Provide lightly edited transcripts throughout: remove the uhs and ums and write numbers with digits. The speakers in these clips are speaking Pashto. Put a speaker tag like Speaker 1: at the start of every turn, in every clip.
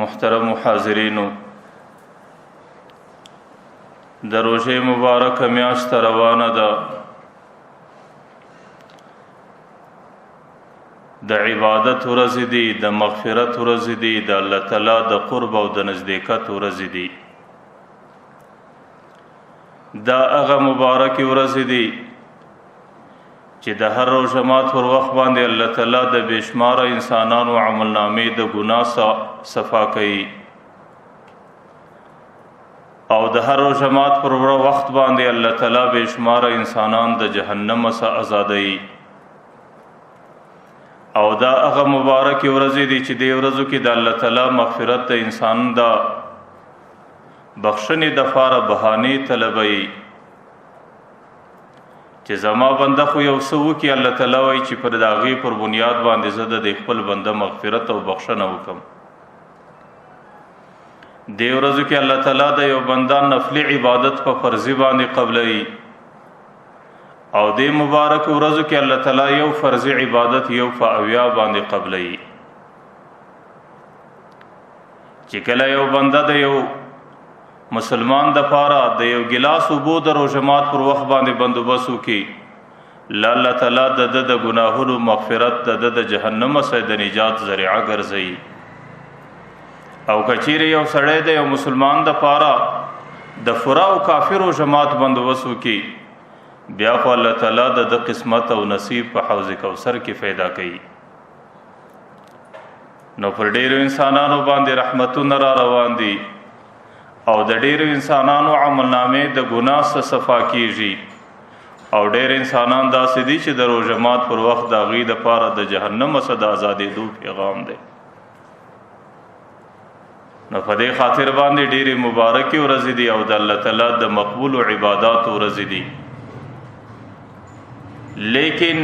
Speaker 1: محترم حاضرینو، د روژې مبارک میاشت روانه ده. د عبادت ورځې دي، د مغفرت ورځې دي، د الله تعالی د قرب او د نزدېکت ورځې دي. دا هغه مبارک ورځې دي چې د هر روژه مات پر وخت باندې الله تعالی د بشمار انسانانو عملنامې د ګناه صفا کوي، او د هر روژه مات پر وخت باندې الله تعالی بشمار انسانان د جهنم څخه آزادوي. او دا هغه مبارک ورځې دي چې د ورځو کې د الله تعالی مغفرت د انسان د بخښنې د فاره بهانه طلبوي چې زما بنده خو یو څه وکي، الله تعالی وایي چې پر د هغې پر بنیاد باندې زه د خپل بنده مغفرت او بخښنه وکم. دې ورځو کې الله تعالی د یو بنده نفلي عبادت په فرضي باندې قبلوي، او دې مبارک ورځو کې الله تعالی یو فرضي عبادت یو په اویا باندې قبلوي. چې کله یو بنده د یو مسلمان د پاره د یو ګلاس اوبو د روژه مات پر وخت باندې بندوبست وکړي، الله تعالی د د د ګناهونو مغفرت د د د جهنم څخه د نجات ذریعہ ګرځي. او کچیر یو سړی د یو مسلمان د پاره د فرا او کافرو جماعت بندوبست وکړي، بیا خو الله تعالی د د قسمت او نصیب په حوض کوثر کې پیدا کوي. نو پر ډیرو انسانانو باندې رحمتونه را روان دي، او د ډیرو انسانانو عملنامې د ګناه څخه صفا کیږي، او ډیر انسانان داسې دي چې د روژه مات پر وخت د هغوی دپاره د جهنم څخه د ازادېدو پیغام دی. نو په دې خاطر باندې ډېرې مبارکې ورځې دي او د الله تعالی د مقبول عبادات ورځې دي. لیکن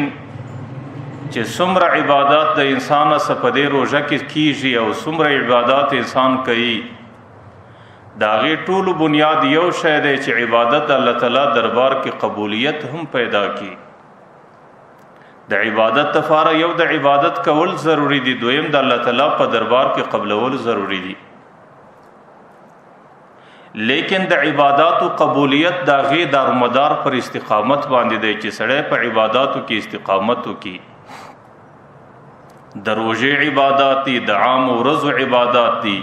Speaker 1: چې څومره عبادت د انسان څخه په دې روژه کې کیږي او څومره عبادت انسان کوي، د هغې ټولو بنیاد یو شی دی چې عبادت د الله تعالی دربار کې قبولیت هم پیدا کی. د عبادت لپاره یو د عبادت کول ضروری دي، دویم د الله تعالی په دربار کې قبلول ضروری دي. لیکن د عباداتو قبولیت د هغې دارمدار پر استقامت باندې دی چې سړی په عباداتو کې استقامت وکړي. د روژې عبادات دي، د عام ورځو عبادات دي،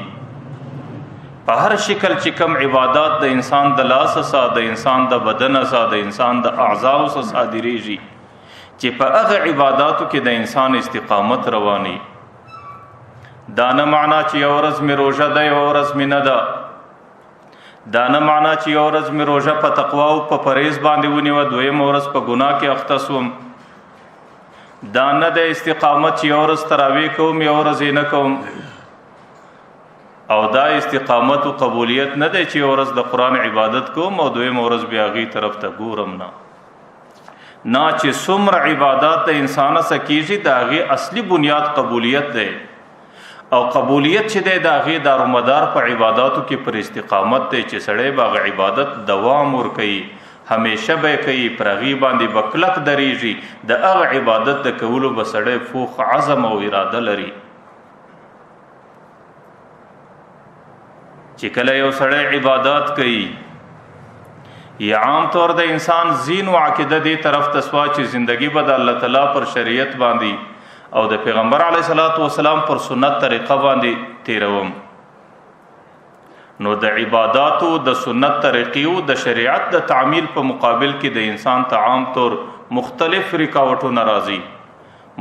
Speaker 1: په هر شکل چې کم عبادات د انسان د لاس څخه، د انسان د بدن څخه، د انسان د اعضاو څخه صادریږي، چې په هغه عباداتو کې د انسان استقامت رواني. دا نه معنا چې یو ورځ مې روژه ده یو ورځ مې نه ده، دا نه معنا چې یو ورځ مې روژه په تقوا او په پرهیز باندې ونیوه، دویم ورځ په ګناه کې اخته سوم. دا نه د استقامت چې یو ورځ تراویح کوم یو ورځ یې نه کوم، او دا استقامت او قبولیت نه دی چې یو ورځ د قرآن عبادت کوم او دویم ورځ بیا هغې طرف ته ګورم. نه نه، چې څومره عبادت د انسان څخه کیږي د هغې اصلي بنیاد قبولیت دی، او قبولیت چې دی د هغې دارومدار په عباداتو کې پر استقامت دی چې سړی به هغه عبادت دوام ورکوي، همیشه به یې کوي، پر هغې باندې به کلک درېږي، د هغه عبادت د کولو به سړی فوق عزم او اراده لري. چې کله یو سړی عبادت کوي، یا عام طور د انسان زین او عقیده دې طرف ته سوا چې زندگی به د الله تعالی پر شریعت باندې او د پیغمبر علی صلوات و سلام پر سنت طریقه باندې تیروم، نو د عباداتو د سنت طریقې او د شریعت د تعمیل په مقابل کې د انسان ته عام طور مختلف رکاوټونه راځي،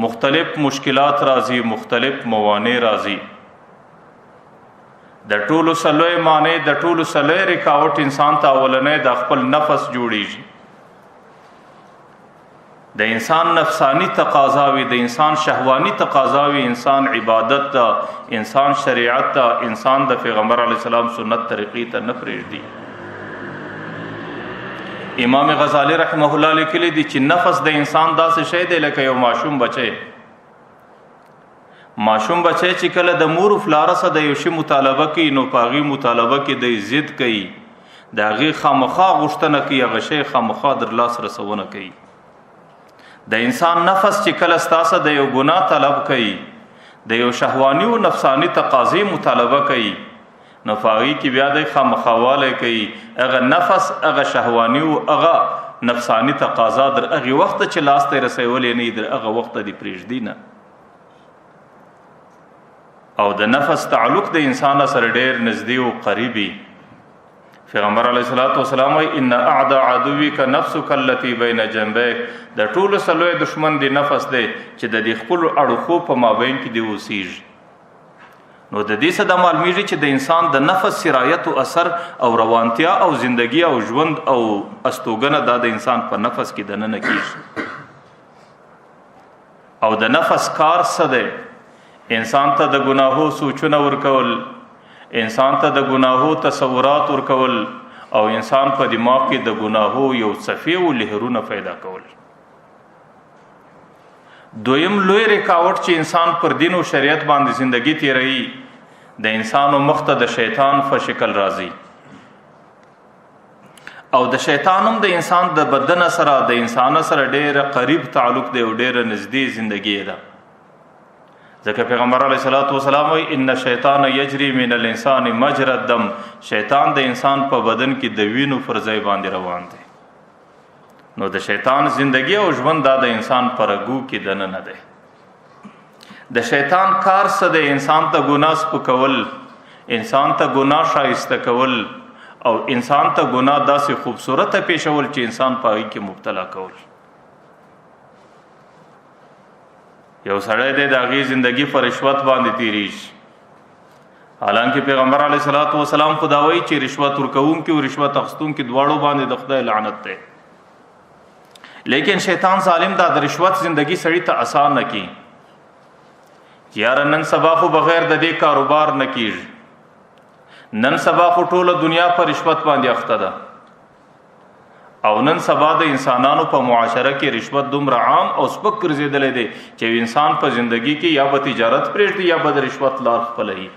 Speaker 1: مختلف مشکلات راځي، مختلف موانع راځي. د ټولو سلوی معنی، د ټولو سلوی رکاوټ انسان ته اولنې د خپل نفس جوړیږي. د انسان نفسانی تقاضاوي، د انسان شهوانی تقاضاوي، انسان عبادت ته، انسان شریعت ته، انسان د پیغمبر علی السلام سنت طریقې ته نه پرېږدي. امام غزالی رحمه الله لیکلی دی چې نفس د انسان داسې شی دی لکه یو ماشوم بچی. ماشوم بچی چې کله د مور او پلار سره د یو شي مطالبه کوي، نو په هغې مطالبه کې دی ضد کوي، د هغې خامخا غوښتنه کوي، هغه شی خامخا در لاس رسونه کوي. د انسان نفس چې کله ستاسو د یو ګناه طلب کوي، د یو شهواني او نفساني تقاضې مطالبه کوي، نو په هغې کې بیا دی خامخاوالی کوي. هغه نفس، هغه شهواني او هغه نفساني تقاضا در هغې وخته چې لاس ته یې رسولی نه در هغه وخته دې پرېږدي نه. او د نفس تعلق د انسان سره ډېر نږدې او قریبي. پیغمبر علیه الصلاۃ والسلام وی ان اعدى عدوک نفسک التي بین جنبیک، د ټولو سلوی دشمن دی نفس دی چې د دې خپل اړخو په مابین کې دی اوسیږي. نو د دې څه د معلومیږي چې د انسان د نفس سرایت او اثر او روانتیا او زندگی او ژوند او استوګنه دا د انسان په نفس کې دننه کیږي. او د نفس کار څه دی؟ انسان ته د ګناهو سوچونه ورکول، انسان ته د ګناهو تصورات ورکول، او انسان په دماغ کې د ګناهو یو څفې او لهرونه پیدا کول. دویم لوی رکاوټ چې انسان پر دین او شریعت باندې زندگی تیروي، د انسانو مخ ته د شیطان په شکل راځي. او د شیطان هم د انسان د بدن سره، د انسان سره ډیر قریب تعلق دی او ډیر نږدې زندگی ده. ځکه پیغمبر علیه الصلاۃ والسلام وی ان الشیطان یجری من الانسان مجرى الدم، شیطان د انسان په بدن کې د وینو پر ځای باندې روان دی. نو د شیطان زندگی او ژوند دا د انسان پر رګو کې دننه دی. د شیطان کار څه دی؟ انسان ته ګناه سپکول، انسان ته ګناه شایسته کول، او انسان ته ګناه داسې خوبصورته پیښول چې انسان په هغې کې مبتلا کول. یو سړی دی د هغې زندگی په رشوت باندې تیریږي، حالانکه پیغمبر علیه الصلاۃ والسلام خدا وایي چې رشوت ورکوونکي او رشوت اخیستونکي دواړو باندې د خدای لعنت دی. لیکن شیطان ظالم دا د رشوت زندگی سړی ته آسان نه کی. یار نن سبا خو بغیر د دې کاروبار نه کیږي، نن سبا خو ټوله دنیا پر رشوت باندې اخته ده، او نن سبا د انسانانو په معاشره کې رشوت دومره عام او سپک ګرځېدلی دی چې انسان په زندگی کې یا به تجارت پرېږدي یا به د رشوت لار خپلوي.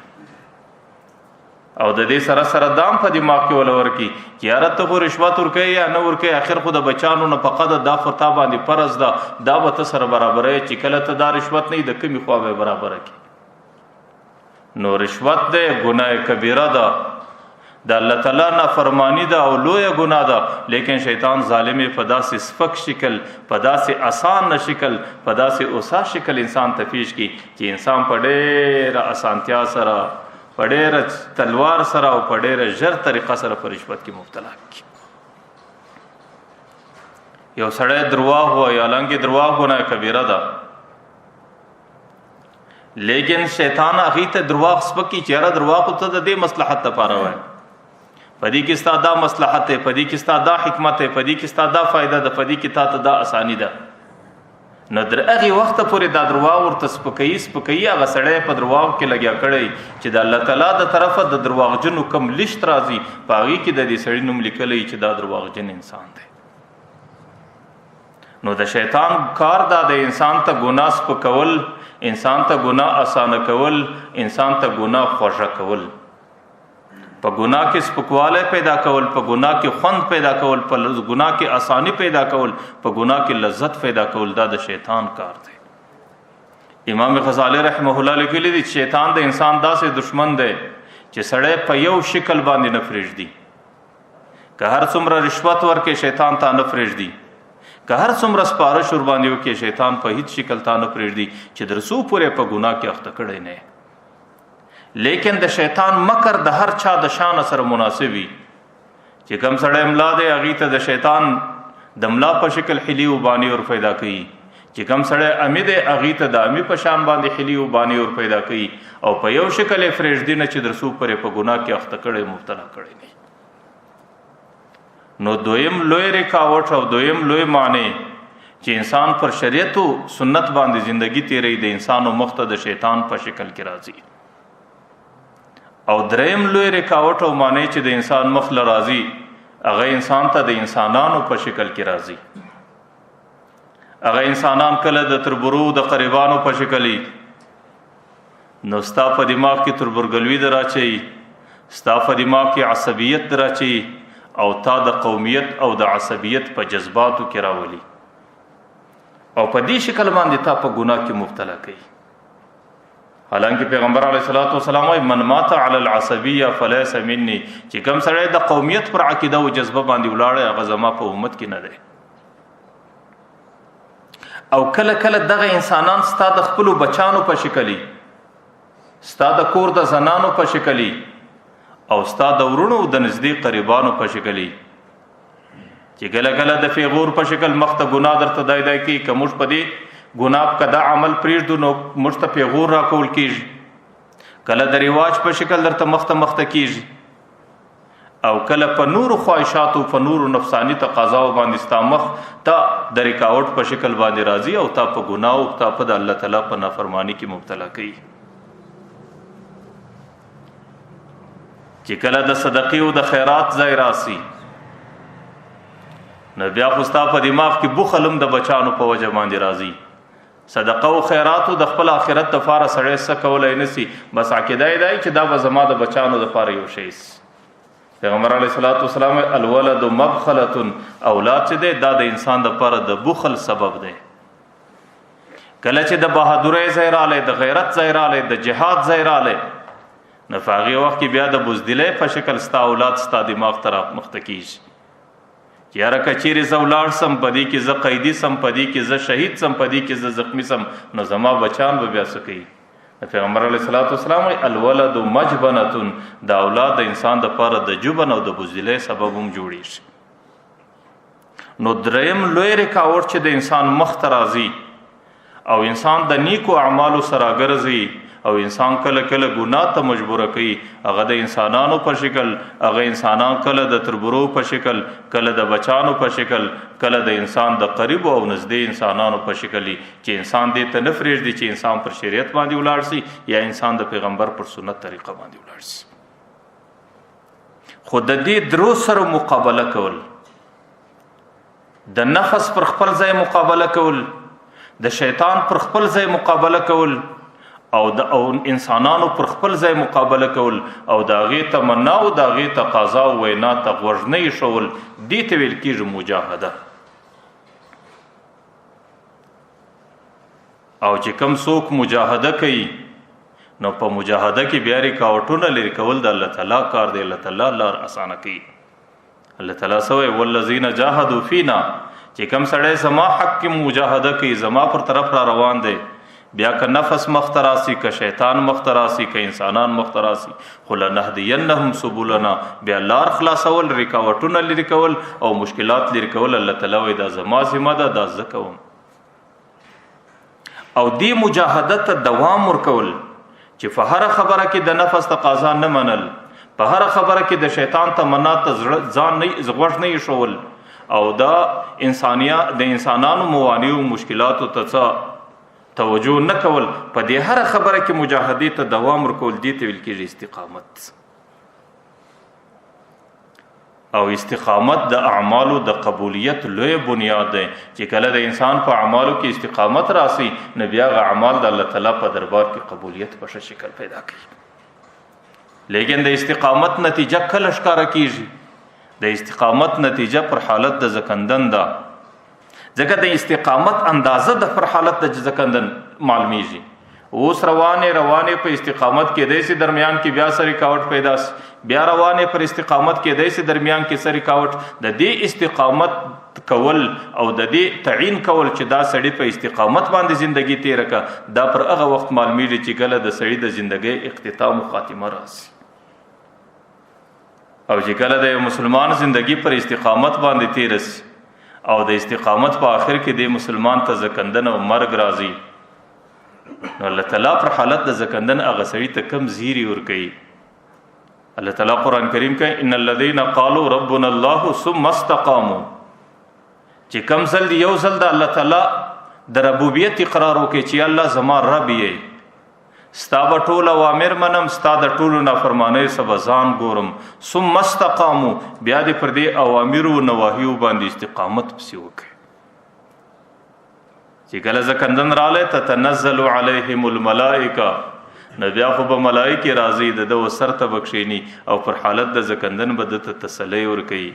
Speaker 1: او د دې سره سره دام په دماغ کې ولور کی چې یاره ته خو رشوت ورکوې یا نه ورکوې، اخر خو د بچانو نفقه ده، دا خو تا باندې فرض ده، دا به ته سره برابروې چې کله ته دا رشوت نه د کومې خوا به برابره کړې. نو رشوت ده، ګناه کبیره ده، د الله تعالی نافرمانی ده او لویه ګناه ده، لیکن شیطان ظالم په داسې سپک شکل، په داسې اسان شکل، په داسې اوسا شکل انسان ته پیش کی چې انسان په ډېره اسانتیا سره، په ډېره تلوار سره او په ډېره ژر طریقه سره په رشوت کې مبتلا کی. یو سړی درواغ وایي، حالانکه درواغ ګناه کبیره ده، لیکن شیطان هغه ته درواغ سپکی چې را درواغ ته د دې مصلحت لپاره وای، پدې کې ستا دا مصلحت ده، پدې کې ستا دا حکمت ده، پدې کې ستا دا فائدہ ده، پدې کې تا ته دا اسانی ده. نو در هغه وخت پورې دا درواغ ورته سپکوي سپکوي، هغه سړی په درواغ کې لګیا کړی چې د الله تعالی د طرفه د درواغجنو کم لیست راځي، په هغې کې د دې سړي نوم لیکلی چې دا درواغجن انسان دی. نو د شیطان کار دا د انسان ته ګناه سپکول، انسان ته ګناه اسانه کول، انسان ته ګناه خوږه کول، په ګناه کې سپکوالی پیدا کول، په ګناه کې خوند پیدا کول، په ګناه کې اسانی پیدا کول، په ګناه کې لذت پیدا کول، دا د شیطان کار دی. امام غزالی رحمه الله لیکلی دی چې شیطان د انسان داسې دشمن دی چې سړی په یو شکل باندې نه پرېږدي. که هر څومره رشوت ورکې شیطان تا نه پرېږدي، که هر څومره سپارش ور باندې وکې شیطان په هیڅ شکل تا نه پرېږدي چې در څو پورې په ګناه کې اخته کړی نه. لیکن د شیطان مکر د هر چا د شان سره مناسب وي. چې کم سړی ملا دی هغې ته د شیطان د ملا په شکل حلی او بانی ور پیدا کوي، چې کم سړی امی دی هغې ته د امی په شان باندې حلی او بانی ور پیدا کوي، او په یو شکل یې پرېږدي نه چې در څو پورې په ګناه کې اخته کړی مبتلا کړی نه. نو دویم لوی رکاوټ او دویم لوی معنی چې انسان پر شریعت او سنت باندې زندگی تیري، د انسانو مخ ته د شیطان په شکل کې راځي. او دریم لوی رکاوټ او معنی چې د انسان مخ له راځي، هغه انسان ته د انسانانو په شکل کې راځي. هغه انسانان کله د تربرو د قریبانو په شکل، نو ستا په دماغ کې تربرګلوي دراچي، ستا په دماغ کې عصبیت دراچي، او تا د قومیت او د عصبیت په جذباتو کې راولي، او په دې شکل باندې تا په ګناه کې مبتلا کوي. حالانکه پیغمبر علیه الصلاۃ والسلام وايي من مات علی العصبیه فلیس مني، چې کوم سړی د قومیت پر عقیده او جذبه باندې ولاړ، هغه زما په امت کې نه دی. او کله کله دغه انسانان ستا د خپل بچانو په شکلی، ستا د کور د زنانو په شکلی، او ستا د ورونو د نږدې قریبانو په شکلی، چې کله کله د پیغور په شکل مخ ته ګناه درته دای دای کی، که موږ په دې ګناه کدا عمل پریږدو نو موږ ته پیغور راکول کیږي. کله د رواج په شکل درته مخ ته مخ ته کیږي، او کله په نورو خواهشاتو، په نورو نفسانی تقاضاو باندې ستا مخ ته د رکاوټ په شکل باندې راځي او تا په ګناه او تا په د الله تعالی په نافرمانی کې مبتلا کوي. چې کله د صدقې او د خیرات ځای راسي، نو بیا خو ستا په دماغ کې بخل هم د بچانو په وجه باندې راځي. صدقه او خیراتو د خپل آخرت لپاره سړی څه کولای نسی، بس عقیده یې دی چې دا به زما د بچانو لپاره یو شی سي. پیغمبر علیه الصلاۃ والسلام الولد مبخله، اولاد چې دی دا د انسان لپاره د بخل سبب دی. کله چې د بهادرۍ ځای رالی، د غیرت ځای رالی، د جهاد ځای رالی، نو په هغې وخت کې بیا د بزدلۍ په شکل ستا اولاد ستا دماغ ته رامخته کېږي چې یاره که چیرې زه ولاړ سم، په دې کې زه قیدي سم، په دې کې زه شهید سم، په دې کې زه زخمی سم، نو زما بچان به بیا څه کوي؟ پیغمبر علیه الصلاۃ والسلام الولد مجبنه، د اولاد د انسان د پاره د جبن او د بزدلۍ سبب هم جوړیږي. نو دریم لوی رکاوټ چې د انسان مخ ته راځي او انسان د نیکو اعمالو سره ګرځي او انسان کله کله ګناه ته مجبور کوي، هغه د انسانانو په شکل، هغه انسانان کله د تربرو په شکل، کله د بچانو په شکل، کله د انسان د قریب او نږدې انسانانو په شکل، چې انسان دې ته نه پرېږدي چې انسان پر شریعت باندې ولاړ سي یا انسان د پیغمبر پر سنت طریقه باندې ولاړ سي. خو د دې درو سره مقابله کول، د نفس پر خپل ځای مقابله کول، د شیطان پر خپل ځای مقابله کول، او د او انسانانو پر خپل ځای مقابله کول، او د هغې تمنا او د هغې تقاضا او وینا ته غوږ نه ایښول، دې ته ویل کېږي مجاهده. او چې کم څوک مجاهده کوي، نو په مجاهده کې بیا رکاوټونه لرې کول د الله تعالی کار دی. الله تعالی لار اسانه کوي. الله تعالی سوی والذین جاهدوا فینا، چې کم سړی زما حق کې مجاهده کوي، زما پر طرف را روان دی، بیا که نفس مخ ته راسي، که شیطان مخ ته راسي، که انسانان مخ ته راسي، خو لنهدینهم سبلنا، بیا لار خلاصول، رکاوټونه لرې کول او مشکلات لرې کول، الله تعالی وایي دا زما ذمه ده، دا زه کوم. او دې مجاهده ته دوام ورکول، چې په هر خبره کې د نفس تقاضا نه منل، په هر خبره کې د شیطان تمنا ته ځان نه غوږ نه شول، او دا انسانیا د انسانانو موانع او مشکلاتو ته څه توجه نه کول، په دې هر خبره کې مجاهدې ته دوام ورکول، دې ته ویل کېږي استقامت. او استقامت د اعمالو د قبولیت لوی بنیاد دی، چې کله د انسان په اعمالو کې استقامت راسي، نو بیا غ اعمال د الله تعالی په دربار کې قبولیت په ښه شکل پیدا کوي. لیکن د استقامت نتیجه کله ښکاره کیږي؟ د استقامت نتیجه پر حالت د زکندن ده، ځکه د استقامت اندازه د پر حالت د ځکندن معلومیږي. اوس روانه روانه په استقامت کې د سي درمیان کې بیا سره رکاوټ پیدا سي، بیا روانه پر استقامت کې د سي درمیان کې سره رکاوټ. د دې استقامت کول او د دې تعین کول چې دا سړی په استقامت باندې زندگی تیر کا، دا پر هغه وخت معلومیږي چې کله د سړی د زندګۍ اختتام او خاتمه راسي. او چې کله د مسلمان زندگی پر استقامت باندې تیر سي او د استقامت په آخر کې د مسلمان ته زکندن او مرګ راځي، نو الله تعالی پر حالت د زکندن هغه سړي ته کم زیری ور کوي. الله تعالی قران کریم کې ان الذين قالوا ربنا الله ثم استقاموا، چې کم ځل یو ځل د الله تعالی د ربوبیت اقرار وکړي چې الله زما رب یې، ستا به ټول اوامر منم، ستا د ټولو نافرمانیو څخه به ځان ګورم، ثم استقامو، بیا دې پر دې اوامرو او نواهیو باندې استقامت پسې وکړي. چې کله زکندن رااله تتنزل علیهم الملائکه، نو بیا خو به ملائکه راځي، د ده سر ته به کښېني او پر حالت د زکندن به ده ته تسلی ورکوي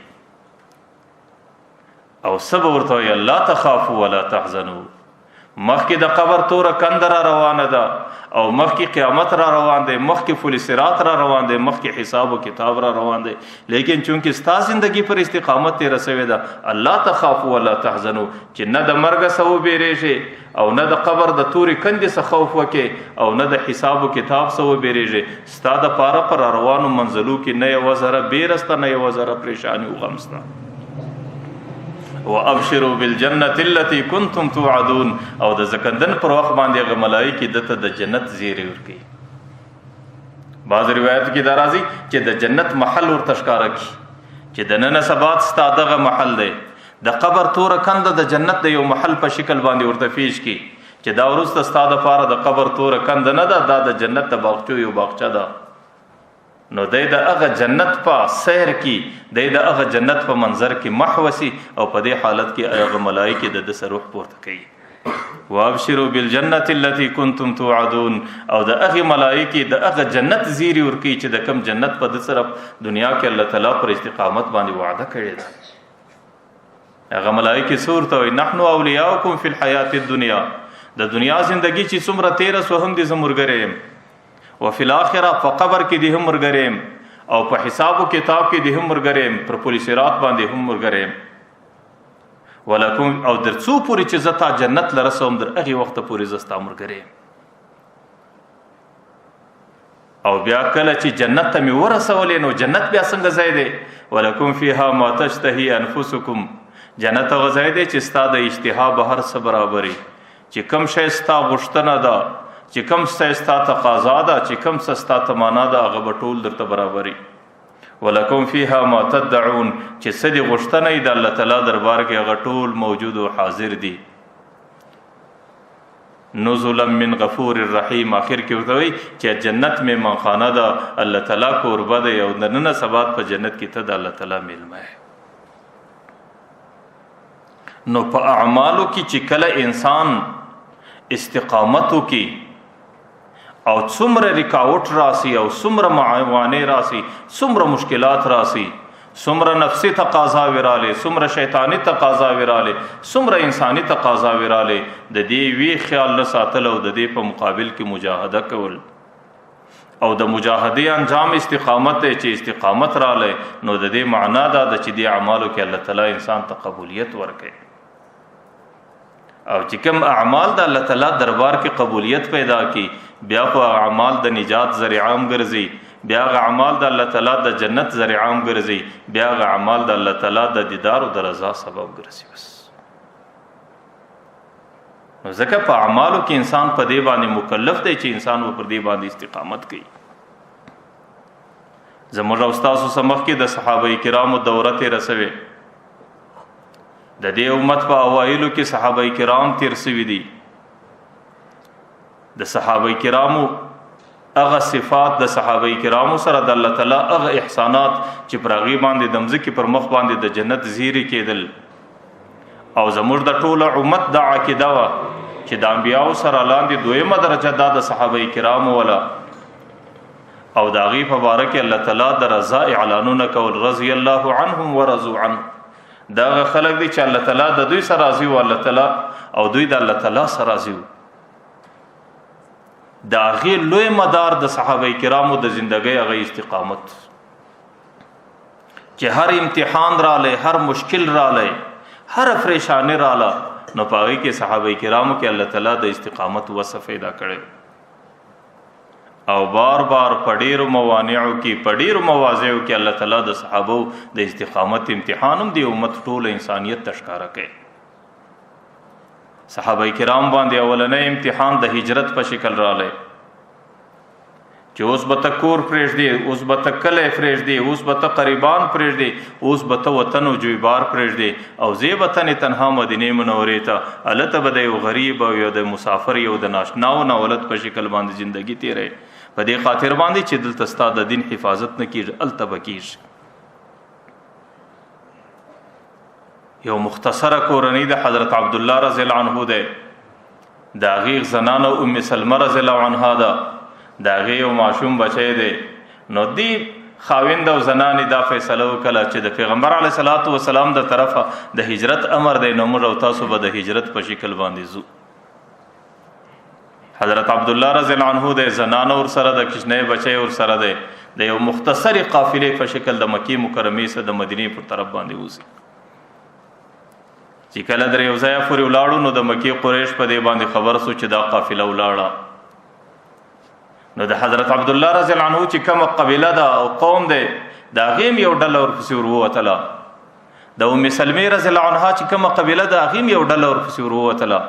Speaker 1: او څه به ورته وایي، الله تخافو ولا تحزنو. مخکې د قبر توره کنده را روانه ده او مخکې قیامت را روان دی، مخکې پل صراط را روان دی، مخکې حساب او کتاب را روان دی. لیکن چونکه ستا زندگی پر استقامت تیره شوې ده، الله تخافو ولا تحزنو، چې نه د مرګ څخه وبېرېږې او نه د قبر د تورې کندې څخه خوف وکې او نه د حساب او کتاب څخه وبېرېږې. ستا د پاره پر روانو منزلو کې نه یوه ذره بیره سته، نه یوه ذره پریشانی او غم سته. وابشروا بالجنه التي كنتم توعدون. او د زکندن پر وخت باندې هغه ملایکې دته د جنت زیری ورکوي. بعض روایت کې دا راځي چې د جنت محل ورته ښکاره کړي چې د نن سبات ستا دغه محل دی، د قبر توره کنده د جنت د یو محل په شکل باندې ورته پیش کی چې دا وروسته ستا د پاره د قبر توره کنده نه ده، دا د جنت د باغچو یو باغچه ده. نو دی د هغه جنت په سیر کې، دی د هغه جنت په منظر کې محوسی او په دې حالت کې هغه ملایکې د ده روح پورته کوي. وابشروا بالجنه التي كنتم توعدون. او د هغه ملایکې د هغه جنت زیری ورکوي چې د کم جنت په د سره دنیا کې الله تعالی پر استقامت باندې وعده کړې ده. هغه ملایکې څه ورته وایي؟ نحنو اولیاؤکم فی الحیات الدنیا. د دنیا زندگی چې څومره تیره سو هم دې زه ملګری یم، وفي الاخره په قبر کې دې هم ملګری یم، او په حساب او کتاب کې دې هم ملګری یم، پر پل صراط باندې هم ملګری یم. ولکم او در څو پورې چې زه تا جنت له رسوم در هغې وخته پورې زه ستا ملګری یم. او بیا کله چې جنت ته مې ورسولې نو جنت بیا څنګه ځای دی؟ ولکم فیها ما تشتهي انفسکم. جنت هغه ځای دی چې ستا د اشتها به هر څه برابري، چې کم شی ستا غوښتنه ده، چې کم څه ستا تقاضا ده، چې کم څه ستا تمنا ده، هغه به ټول درته برابري. ولکم فیها ما تدعون، چې څه دې غوښتنه د الله تعالی دربار کې هغه ټول موجود او حاضر دي. نزلا من غفور الرحیم. اخر کې ورته وایي چې جنت مې منخانه ده، الله تعالی کوربه دی، او د نن سبات په جنت کې ته د الله تعالی میلمه یې. نو په اعمالو کې چې کله انسان استقامت وکړي او څومره رکاوټ راسي او څومره موانع راسي، څومره مشکلات راسي، څومره نفسي تقاضا وراله، څومره شیطانی تقاضا وراله، څومره انساني تقاضا وراله، د دې وی خیال نه ساتل او د دې په مقابل کې مجاهده کول او د مجاهدې انجام استقامت دی. چې استقامت رااله نو د دې معنا دا ده چې د اعمالو کې الله تعالی انسان ته قبولیت ورکړي، او چې کوم اعمال د الله تعالی دربار کې قبولیت پیدا کی، بیا خو اعمال د نجات ذریعہ هم ګرځي، بیا هغه اعمال د الله تعالی د جنت ذریعہ هم ګرځي، بیا هغه اعمال د الله تعالی د دیدار او د رضا سبب ګرځي. بس نو ځکه په اعمالو کې انسان په دې باندې مکلف دی چې انسان و پر دې باندې استقامت کوي. زموږ او تاسو سمخ کې د صحابه کرامو دوره تېره سوې، د دې امت په اوایلو کې صحابه کرام تیر سوي دي. د صحابه کرامو هغه صفات، د صحابه کرامو سره د الله تعالی هغه احسانات چې پر هغې باندې د مځکې پر مخ باندې د جنت زیری کېدل، او زموږ د ټوله امت دا عقیده وه چې د انبیاو سره لاندې دویمه درجه دا د صحابه کرامو ولا، او د هغې په باره کې الله تعالی د رضا اعلانونه کول، رضی الله عنهم ورضوا عنه. دا هغه خلک دي چې الله تعالی د دوی سره راضي وو، الله تعالی او دوی د الله تعالی سره راضي وو. د هغې لوی مدار د صحابه کرامو د زندګۍ هغه استقامت چې هر امتحان رالی، هر مشکل رالی، هر پریشانی راله، نو په هغې کې صحابه کرامو کې الله تعالی د استقامت وصف پیدا کړی، او بار بار په ډیرو موانعو کې، په ډیرو مواضعو کې الله تعالی د صحابو د استقامت امتحان هم دی امت ټول انسانیت ته ښکاره کوي. صحابه کرام باندې اولنې امتحان د هجرت په شکل راغلی چې اوس به ته کور پرېږدې، اوس به ته کلی پرېږدې، اوس به ته قریبان پرېږدې، اوس به ته وطن او جویبار پرېږدې، او زه به تنې تنها مدینې منورې ته، هلته به د یو غریب او یو د مسافر یو د ناشناو ناولد په شکل باندې زندگی تېروې، په دې خاطر باندې چې دلته ستا د دین حفاظت نه کېږي، هلته به کېږي. یو مختصره کورنۍ د حضرت عبدالله رضی الله عنه ده، د هغې زنانه ام سلمه رضی الله عنها ده، د هغې یو ماشوم بچی دی. نو دی خاوند او زنانې دا فیصله وکړه چې د پیغمبر علیه الصلاۃ والسلام د طرفه د هجرت امر دی، نو موږ او تاسو به د هجرت په شکل باندې ځو. حضرت عبد الله رضی الله عنه د زنانه ور سره د کشنه بچي ور سره ده، د یو مختصری قافلې په شکل د مکی مکرمه سره د مدینه پر طرف باندې وسی. چې کله در یو ځای پورې ولاړو نو د مکی قریش په دې باندې خبر سو چې دا قافله ولاړه. نو د حضرت عبد الله رضی الله عنه چې کومه قبیله ده او قوم ده، دا غیم یو ډله ورپسې وروتله. د ام سلمې رضی الله عنها چې کومه قبیله ده، هغه یو ډله ورپسې وروتله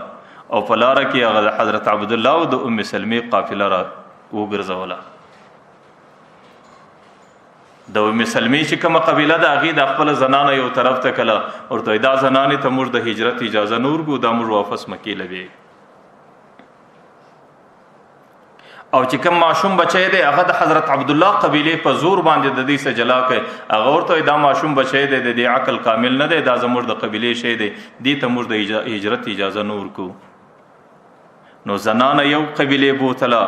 Speaker 1: او په لاره کې هغه د حضرت عبد الله او د ام سلمې قافله را وګرځوله. د ام سلمې چې کومه قبیله ده، هغه د خپل زنانه یو طرف ته کله ورته دا زنانه ته موږ د هجرت اجازه نور کو، دا موږ واپس مکې لوي. او چې کوم ماشوم بچی دی، هغه د حضرت عبد الله قبیله په زور باندې د دې سره جلا کړي. هغه ورته دا ماشوم بچی دی، د دې عقل کامل نه دی، دا زموږ د قبیله شی دی، دې ته موږ د هجرت اجازه نه ورکو. نو زنانه یو قبیله بوتله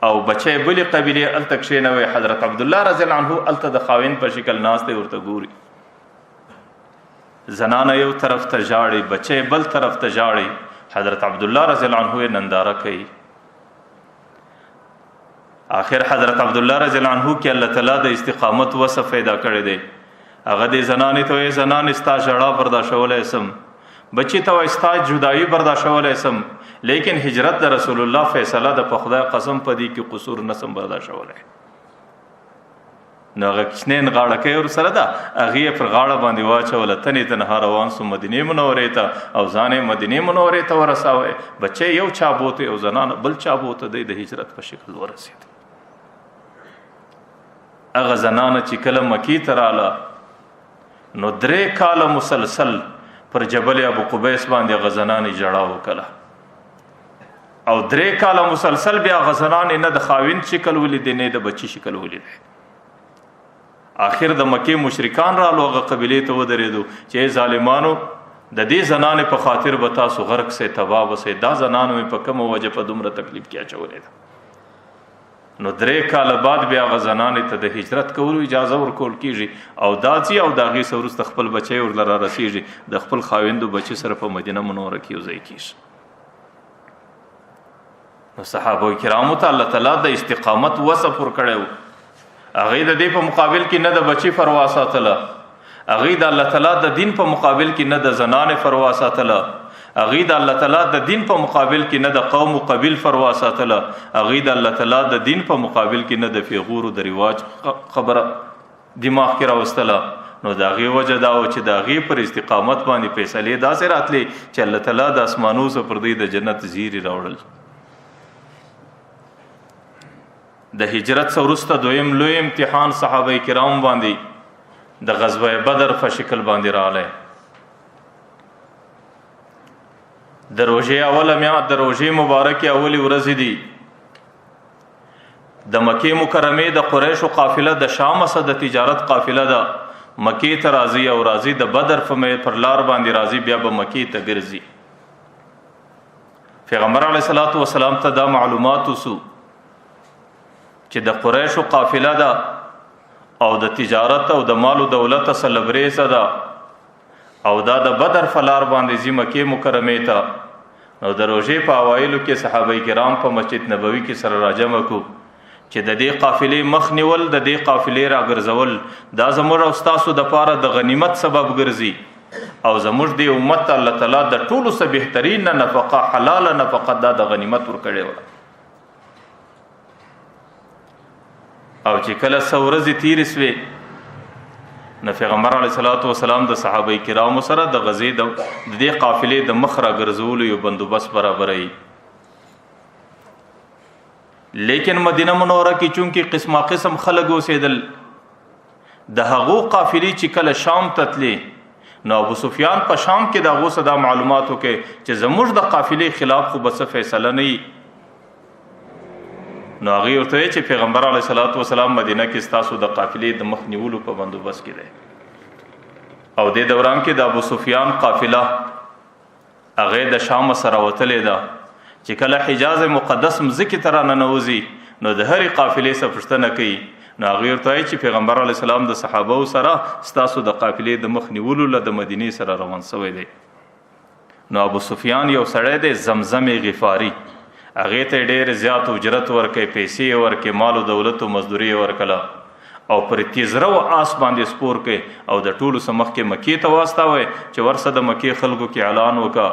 Speaker 1: او بچی بلی قبیله الته کښېنوي. حضرت عبد الله رضی الله عنه الته د خاوند په شکل ناست دی، ورته ګوري. زنانه یو طرف ته ژاړي، بچی بل طرف ته ژاړي، حضرت عبد الله رضی الله عنه ننداره کوي. آخر حضرت عبد الله رضی الله عنه کې الله تعالی د استقامت وصف پیدا کړی دی. هغه د زنانې ته وایي، زنانې ستا ژړا برداشتولای سم، بچی ته وایي ستا جدایي برداشتولای سم، لیکن هجرت د رسول الله فیصله د، په خدای قسم په دې کې قصور نسم برداشتولای. نو هغه کوچنین غاړه کې ور سره ده، هغه پر غاړه باندې واچوله، تنې تنها روان سو مدینه منورې ته او ځان مدینه منورې ته ورساوه. بچي یو چا بوته او زنانه بل چا بوته، د هجرت په شکل ورسید. هغه زنانه چې کله مکی ته رااله نو 3 کاله مسلسل پر جبل ابو قبیس باندې غزنانې جړا وکړه، او 3 کاله مسلسل بیا غزنانې نه د خاوند شکل ولید نه د بچی شکل ولید. آخر د مکه مشرکان رالو، هغه قبیله ته ودرېدو چې ظالمانو، د دې زنانې په خاطر به تاسو غرق سه، تباه وسه، دا زنانو په کومه وجه په دومره تکلیف کې اچولې ده؟ نو 3 کاله بعد بیا غزنانې ته د هجرت کولو اجازه ورکول کیږي او داځي او د هغې سره وروسته خپل بچی ورله را رسیږي، د خپل خاوند او بچي سره په مدینه منوره کې یو ځای کیږي. نو صحابه کرامو ته الله تعالی د استقامت وصف ورکړی و. هغه د دې په مقابل کې نه د بچی فروا ساتله، هغه د الله تعالی د دین په مقابل کې نه د زنانې فروا ساتله، هغه د الله تعالی د دین په مقابل کې نه د قوم او قبیل فروا ساتله، هغه د الله تعالی د دین په مقابل کې نه د پیغورو د رواج خبره دماغ کې راوستله. نو د هغې وجه دا و چې د هغې پر استقامت باندې فیصلې داسې راتلې چې الله تعالی د اسمانو څخه پر دوی د جنت زیري راوړل. د هجرت څخه وروسته دویم لوی امتحان صحابه کرام باندې د غزوه بدر په شکل باندې راغلی. د روژې اوله میا، د روژې مبارکې اولې ورځې دي. د مکې مکرمې د قریشو قافله د شام سره د تجارت قافله ده، مکې ته راځي او راځي د بدر په پر لار باندې راځي، بیا به مکې ته ګرځي. پیغمبر علیه الصلاۃ والسلام ته دا معلومات وسو چې د قریشو قافله ده او د تجارت او د مال او دولت سره لبریزه ده او دا د بدر فلار باندې ځي مکې مکرمې ته. نو د روژې په اوایلو کې صحابه کرام په مسجد نبوي کې سره راجمع کو چې د دې قافلې مخ نیول، د دې قافلې راګرځول، دا زموږ او ستاسو د پاره د غنیمت سبب ګرځي او زموږ د امت ته الله تعالی د ټولو څخه بهترین نفقه، حلاله نفقه، دا د غنیمت ورکړې وه. او چې کله څو ورځې تیرې سوې نو پیغمبر علیه الصلاۃ والسلام د صحابه کرامو سره د غزې د دې قافلې د مخ را ګرځولو یو بندوبست برابرای. لیکن مدینه منوره کې چونکی قسمه قسم خلک اوسېدل، د هغو قافلې چې کله شام ته تلې نو ابو سفیان په شام کې د هغو څه دا معلومات وکړي چې زموږ د قافلې خلاف خو به څه فیصله نه وي. نو هغه ورته چې پیغمبر علیه الصلاۃ والسلام مدینه کې ستاسو د قافلې د مخ نیولو په بندوبست کې دی. او د دوران کې د ابو سفیان قافله هغه د شام سره وتلې ده چې کله حجاز مقدس مزکه تر ننوځي نو د هرې قافلې څخه پوښتنه کوي. نو هغه ورته وایي چې پیغمبر علی السلام د صحابه سره ستاسو د قافلې د مخ نیولو له د مدینې سره روان شوی دی. نو ابو سفیان یو سړی دی زمزم غفاری، هغه ته ډیر زیات اجرت ورکې، پیسې ورکې، مال او دولت او مزدوري ورکله، او پر تیزرو آس باندې سپور کې او د ټولو سمخ کې مکی ته واستاوي چې ورسه د مکی خلکو کې اعلان وکا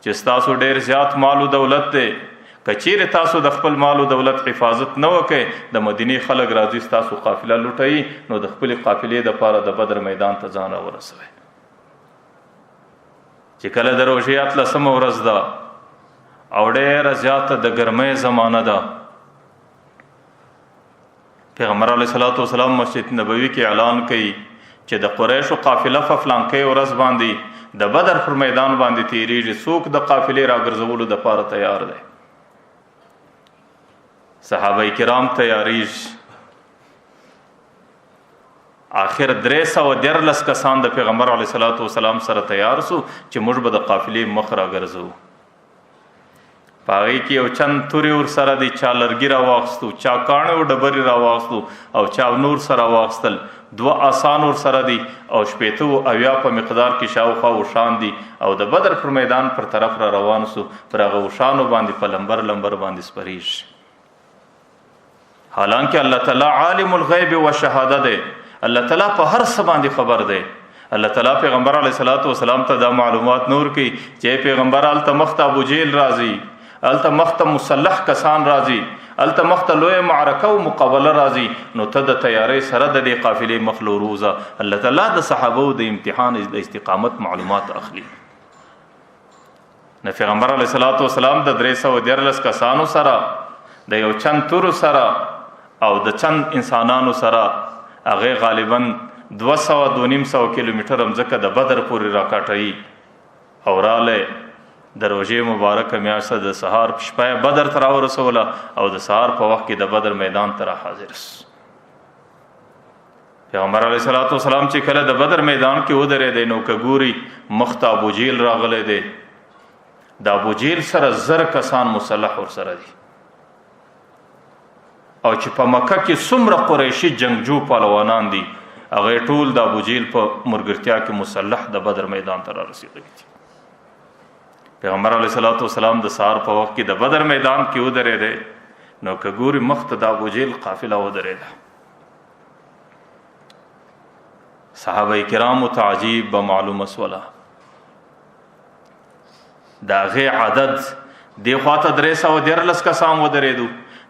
Speaker 1: چې تاسو ډیر زیات مال او دولت دی، کچیر تاسو د خپل مال او دولت حفاظت نه وکئ، د مدینه خلک راځي تاسو قافله لوټي، نو د خپل قافلې د پاره د بدر میدان ته ځان ورسوي. چې کله د روژې 18مه ورځ ده او ډېره زیاته د ګرمۍ زمانه ده، پیغمبر علیه الصلاۃ والسلام مسجد نبوي کې اعلان کوي چې د قریشو قافله په فلانکې ورځ باندې د بدر پر میدان باندې تیریږي، څوک د قافلې راګرځولو د پاره تیار دی؟ صحابه کرام تیاریږي. آخر 313 کسان د پیغمبر علیه الصلاۃ والسلام سره تیار سو چې موږ به د قافلې مخ راګرځو. پاغي کې یو چند توري ور سره دي، چا لرګي را واخستو، چا کاڼه او ډبرې را واخستو، او چا نور سره واخستل. دوه آسان ور سره دي او شپېته او اویا په مقدار کې شاوخوا اوښان دي، او د بدر پر میدان پر طرف را روان سو. پر هغه اوښانو باندې په لمبر لمبر باندې سپریږي. حالانکه الله تعالی عالم الغیب و شهاده دی، الله تعالی په هر څه باندې خبر دی. الله تعالی پیغمبر علیه الصلاۃ والسلام ته دا معلومات نور کی چې پیغمبر الته مخته ابو جیل راځي، الته مخته مسلح کسان راځي، الته مخته لوی معرکه او مقابله راځي، نو ته د تیارې سره د دې قافلې مخ لوروزه. الله تعالی د صحابو د امتحان د استقامت معلومات اخلي. د پیغمبر علیه الصلاۃ والسلام د 313 کسانو سره، د یو چند تورو سره او د چند انسانانو سره هغه غالبا 200 250 کیلومتر مځکه د بدر پورې راکاټي او رااله د روژې مبارکه میاشت د سهار شپه بدر تر ورسوله او د سهار په وخت کې د بدر میدان ته حاضر شو. پیغمبر علیه الصلاۃ والسلام چې کله د بدر میدان کې ودرېدی نو کګوري مخته ابو جیل راغلی دی. د ابو جیل سره 1000 کسان مسلح ور سره دي، او چې په مکه کې څومره قریشي جنگجو پهلوانان دي هغه ټول د ابو جیل په مرګرتیا کې مسلح د بدر میدان ته را رسېدلي دي. پیغمبر علیه الصلاۃ والسلام د سهار په وخت کې د بدر میدان کې ودرېدی نو کګوري مخته د ابو جیل قافله ودرېده. صحابه کرامو ته عجیب به معلومه سوله. د هغې عدد دې خواته 313 کسان ودرېدو،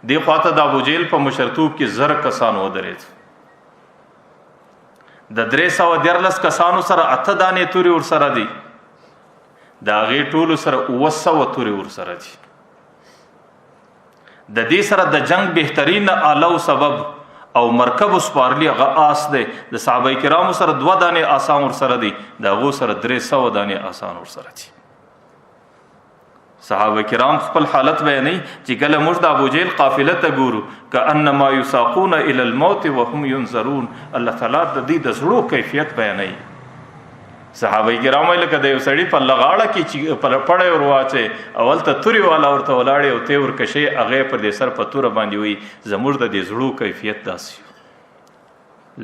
Speaker 1: دې خواته د ابو جیل په مشرتوب کې 1000 کسان ودرېدو. د 313 کسانو سره 8 دانې تورې ورسره دي، د هغې ټولو سره 700 تورې ورسره دي. د دې سره د جنگ بهترین آله او سبب او مرکب سپارلی هغه آس دی. د صحابه کرامو سره 2 دانې آسان ورسره دي، د هغو سره 300 دانې آسان ورسره دي. صحابه کرام خپل حالت بیانوي چې کله موږ د ابو جیل قافله ته ګورو کأنما یساقون الی الموت وهم ینظرون. الله تعالی د دې د زړو کیفیت بیانوي. صحابه کرام لکه د یو سړي په لغاړه کې چې پر پړی ور واچي اول ته توري والا ورته ولاړې او ته ورکشي، هغه پر دې سر په توره باندې وي. زموږ د دې زړو کیفیت داسې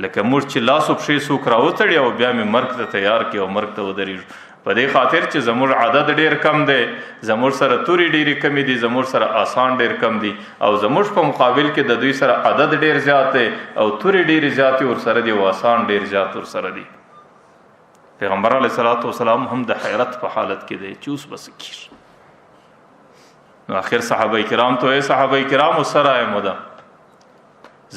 Speaker 1: لکه موږ چې لاس او پښې څوک راوتړي او بیا مې مرګ ته تیار کړي او مرګ ته ودرېږو. په دې خاطر چې زموږ عدد ډیر کم دی، زموږ سره توري ډېرې کمې دي، زموږ سره آسان ډیر کم دي، او زموږ په مقابل کې د دوی سره عدد ډیر زیات دی او توري ډېرې زیاتې ورسره دي او آسان ډیر زیات ورسره دي. پیغمبر علیه الصلاۃ والسلام هم د حیرت په حالت کې دی چې اوس بس کیږي. نو اخر صحابه کرام ته صحابه کرام سره موده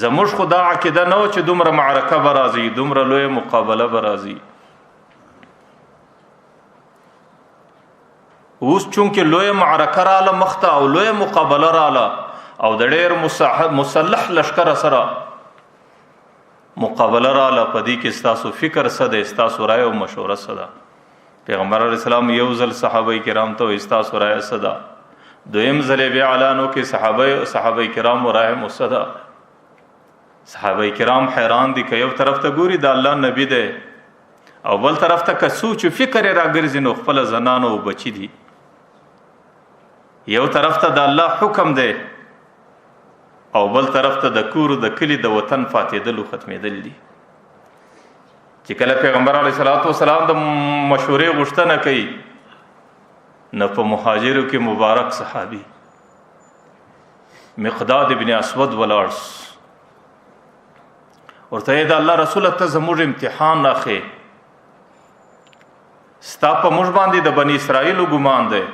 Speaker 1: زموږ خدا عقیده نه و چې دومره معرکه به راځي، دومره لویه مقابله به راځي. اوس چونکه لویه معرکه رااله مخته او لویه مقابله رااله او د ډېر مسلح لشکر سره مقابله رااله، په دې کې ستاسو فکر څه دی، ستاسو رایه او مشوره څه ده؟ پیغمبر علیه السلام یو ځل صحابه کرام ته وایي ستاسو رایه څه ده؟ دویم ځل یې بیا اعلان وکړي صحابه کرامو رایه مو څه ده؟ صحابه کرام حیران دي، که یو طرف ته ګوري د الله نبی دی او بل طرف ته که سوچ او فکر یې راګرځي نو خپله زنانه او بچي دي. یو طرف ته د الله حکم دی او بل طرف ته د کور د کلي د وطن فاتېدل او ختمېدل دي. چې کله پیغمبر علیه الصلاۃ والسلام د مشورې غوښتنه کوي نو په مهاجرو کې مبارک صحابي مقداد ابن اسود ولاړ، ورته د الله رسول ته زموږ امتحان اخی، ستا په موږ باندې د بنی اسرائیل ګمان دی.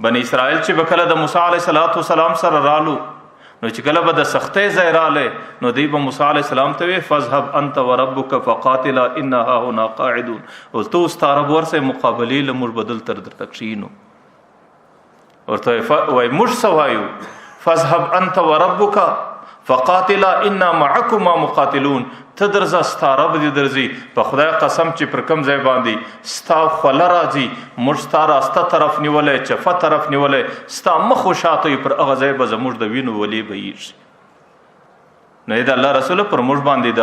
Speaker 1: بنی اسرائیل چې بکله د موسی علیه السلام سره رالو، نو چې کله به د سختۍ ځای رااله، نو دی به موسی علیه السلام ته وی فذهب انت وربک فقاتلا انها هنا قاعدون، او ته ستاره ورسه مقابله لمر بدل تر درته کښینو. ورته وای موږ سوایو فذهب انت وربک فقاتلا انا معكما مقاتلون، ته درځه ستا رب دې درځي، په خدای قسم چې پر کم ځای باندې ستا خوله راځي، موږ ستا راسته طرف نیولی، چفه طرف نیولی، ستا مخ و شاته پر هغه ځای به زموږ د وینو ولې بهیږي. نو د الله رسول پر موږ باندې د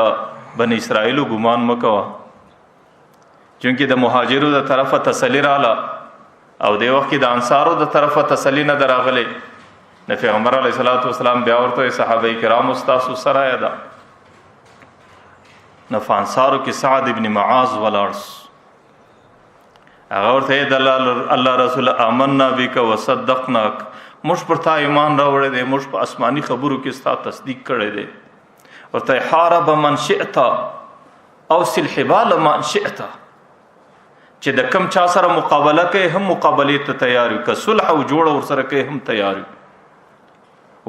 Speaker 1: بنی اسرائیلو ګمان مکوه، چونکه د مهاجرو د طرفه تسلی رااله او د وخت کې د انصارو د طرفه تسلی نه دراغله. نو پیغمبر علیه الصلاۃ والسلام بیا ورته صحابه کرام استاسو سره ده. نو فانصارو کې سعد ابن معاذ ولاړ، هغه ورته د الله رسول آمنا بک وصدقناک، موږ پر تا ایمان راوړی دی، موږ په آسماني خبرو کې ستا تصدیق کړی دی. ورته حارب من شئت او سل حبال من شئت، چې د کم چا سره مقابله کوي هم مقابله ته تیار یو، که صلح او جوړه ور سره کوي هم تیار یو.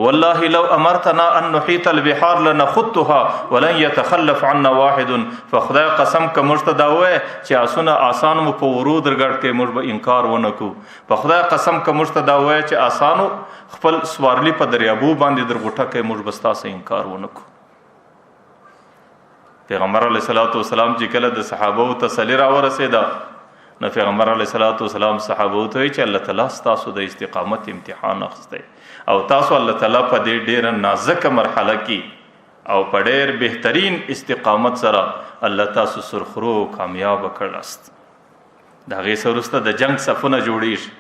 Speaker 1: والله لو امرتنا ان نحيط البحار لنخطها ولن يتخلف عنا واحد، فخدای قسم که موږ ته دا وای چې اسونه آسان مو په ورو درګړ کې موږ به انکار ونکو. په خدای قسم که موږ ته دا وای چې آسانو خپل سوارلی په دریابو باندې درغټه کې موږ به ستاسو انکار ونکو. پیغمبر علیه الصلاۃ والسلام چې کله د صحابه او تسلی را ورسېده، نو پیغمبر علیه الصلاۃ والسلام صحابه ته چې الله تعالی ستاسو د استقامت امتحان اخسته او تاسو الله تعالی په دې ډیره نازکه مرحله کې او په ډیر بهترین استقامت سره الله تاسو سرخرو کامیاب کړلاست. دا غي سرسته د جنگ صفونه جوړیږي.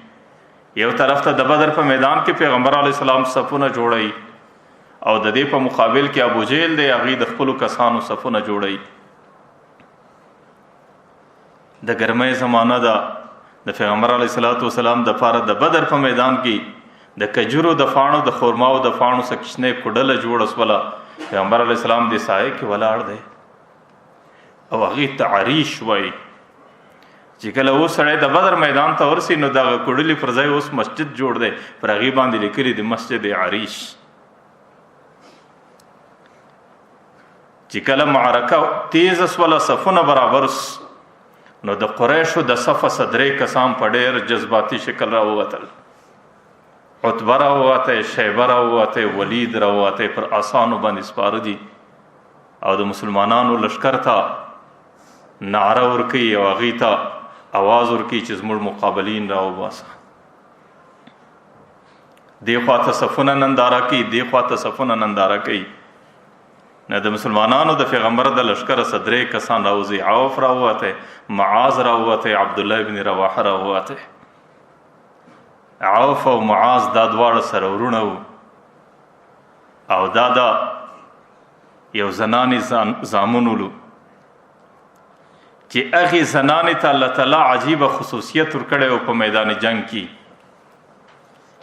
Speaker 1: یو طرف ته د بدر په میدان کې پیغمبر علی السلام صفونه جوړي او د دې په مقابل کې ابو جهل دی، هغه د خپل کسانو صفونه جوړي. د ګرمۍ زمانہ ده، د پیغمبر علی صلوات و سلام د پاره د بدر په میدان کې د کجورو د فاڼو د خورماو د فاڼو څخه کوچنۍ کوډله جوړه سوله. پیغمبر علی السلام د سایه کې ولاړ دی او هغه ته عریش وای. چې کله اوس سړی د بدر میدان ته ورسي، نو دغه کوډلې پر ځای اوس مسجد جوړ دی، پر هغې باندې لیکلي د مسجد عریش. چې کله معرکه تیز سوله، صفونه برابر، نو د قریشو د صفه صدرې کسان په ډېر جذباتي شکل راووتل. عتبه راووته، شیبه راووته، ولید راووته، پر اسانو باندې سپاره دي او د مسلمانانو لشکر ته نعره ورکوي او هغوی ته اواز ورکوي چې زموږ مقابلین راوباسه. دې خوا ته صفونه ننداره کوي، دې خوا ته صفونه ننداره کوي. نه د مسلمانانو د پیغمبر د لشکر صدرې کسان راوځي، عوف راووته، معاذ راووته، عبد الله ابن رواحه راووته. عوف او معاذ دا دواړه سره ورونه وو او دا دا یو زنانی زامنو لو چې هغه زنانی ته الله تعالی عجیب خصوصیت ورکړی او په میدان جنگ کې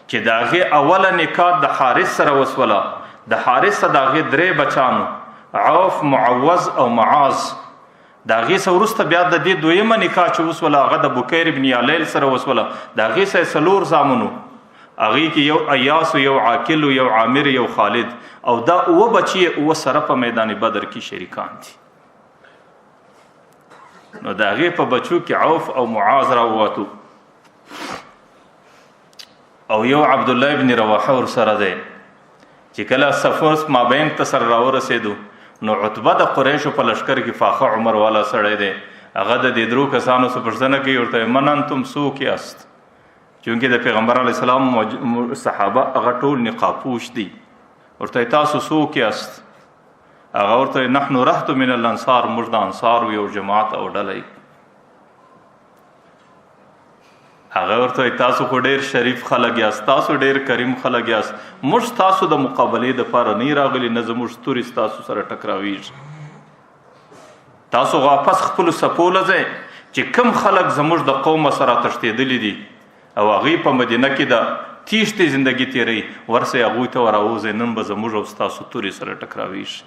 Speaker 1: چې د هغې اوله نکاح د حارث سره وسوله. د حارث د هغې درې بچانو، عوف، معوذ او معاذ. د هغې سره وروسته بیا د دې دویمه نکاح چې وسوله هغه د بکیر ابن علیل سره وسوله. د هغې سره څلور زامنو، هغې کې یو ایاس، یو عاقل، یو عامر، یو خالد، او دا اووه بچي اووه سره په میدان بدر کې شریکان دي. نو د هغې په بچو کې عوف او معاذ راووتو او یو عبد الله ابن رواحه ور سره دی. چې کله سفر مابین ته سره راورسېدو، نو عتبه د قریشو په لشکر کې فاخه عمر والا سړی دی، هغه د دې درو کسانو څخه پوښتنه کوي، ورته من انتم، څوک یاست؟ چونکه د پیغمبر علی السلام صحابه هغه ټول نقاب پوش دي. ورته تاسو څوک یاست؟ هغه ورته نحنو رهت من الانصار، موږ د انصار یو جماعت او ډله. هغه ورته تاسو خو ډیر شریف خلک یاست، تاسو ډیر کریم خلک یاست، موږ تاسو د مقابلې د پاره نه راغلي، نه زموږ ستوري تاسو سره ټکراویږي. تاسو واپس خپل سپو لځئ چې کم خلک زموږ د قوم سره تښتېدلي دي او هغوی په مدینه کې د تیښتې زندگی تیری، ورسه هغوی ته وراوځئ، نن به زموږ او ستاسو تورې سره ټکراوي شي.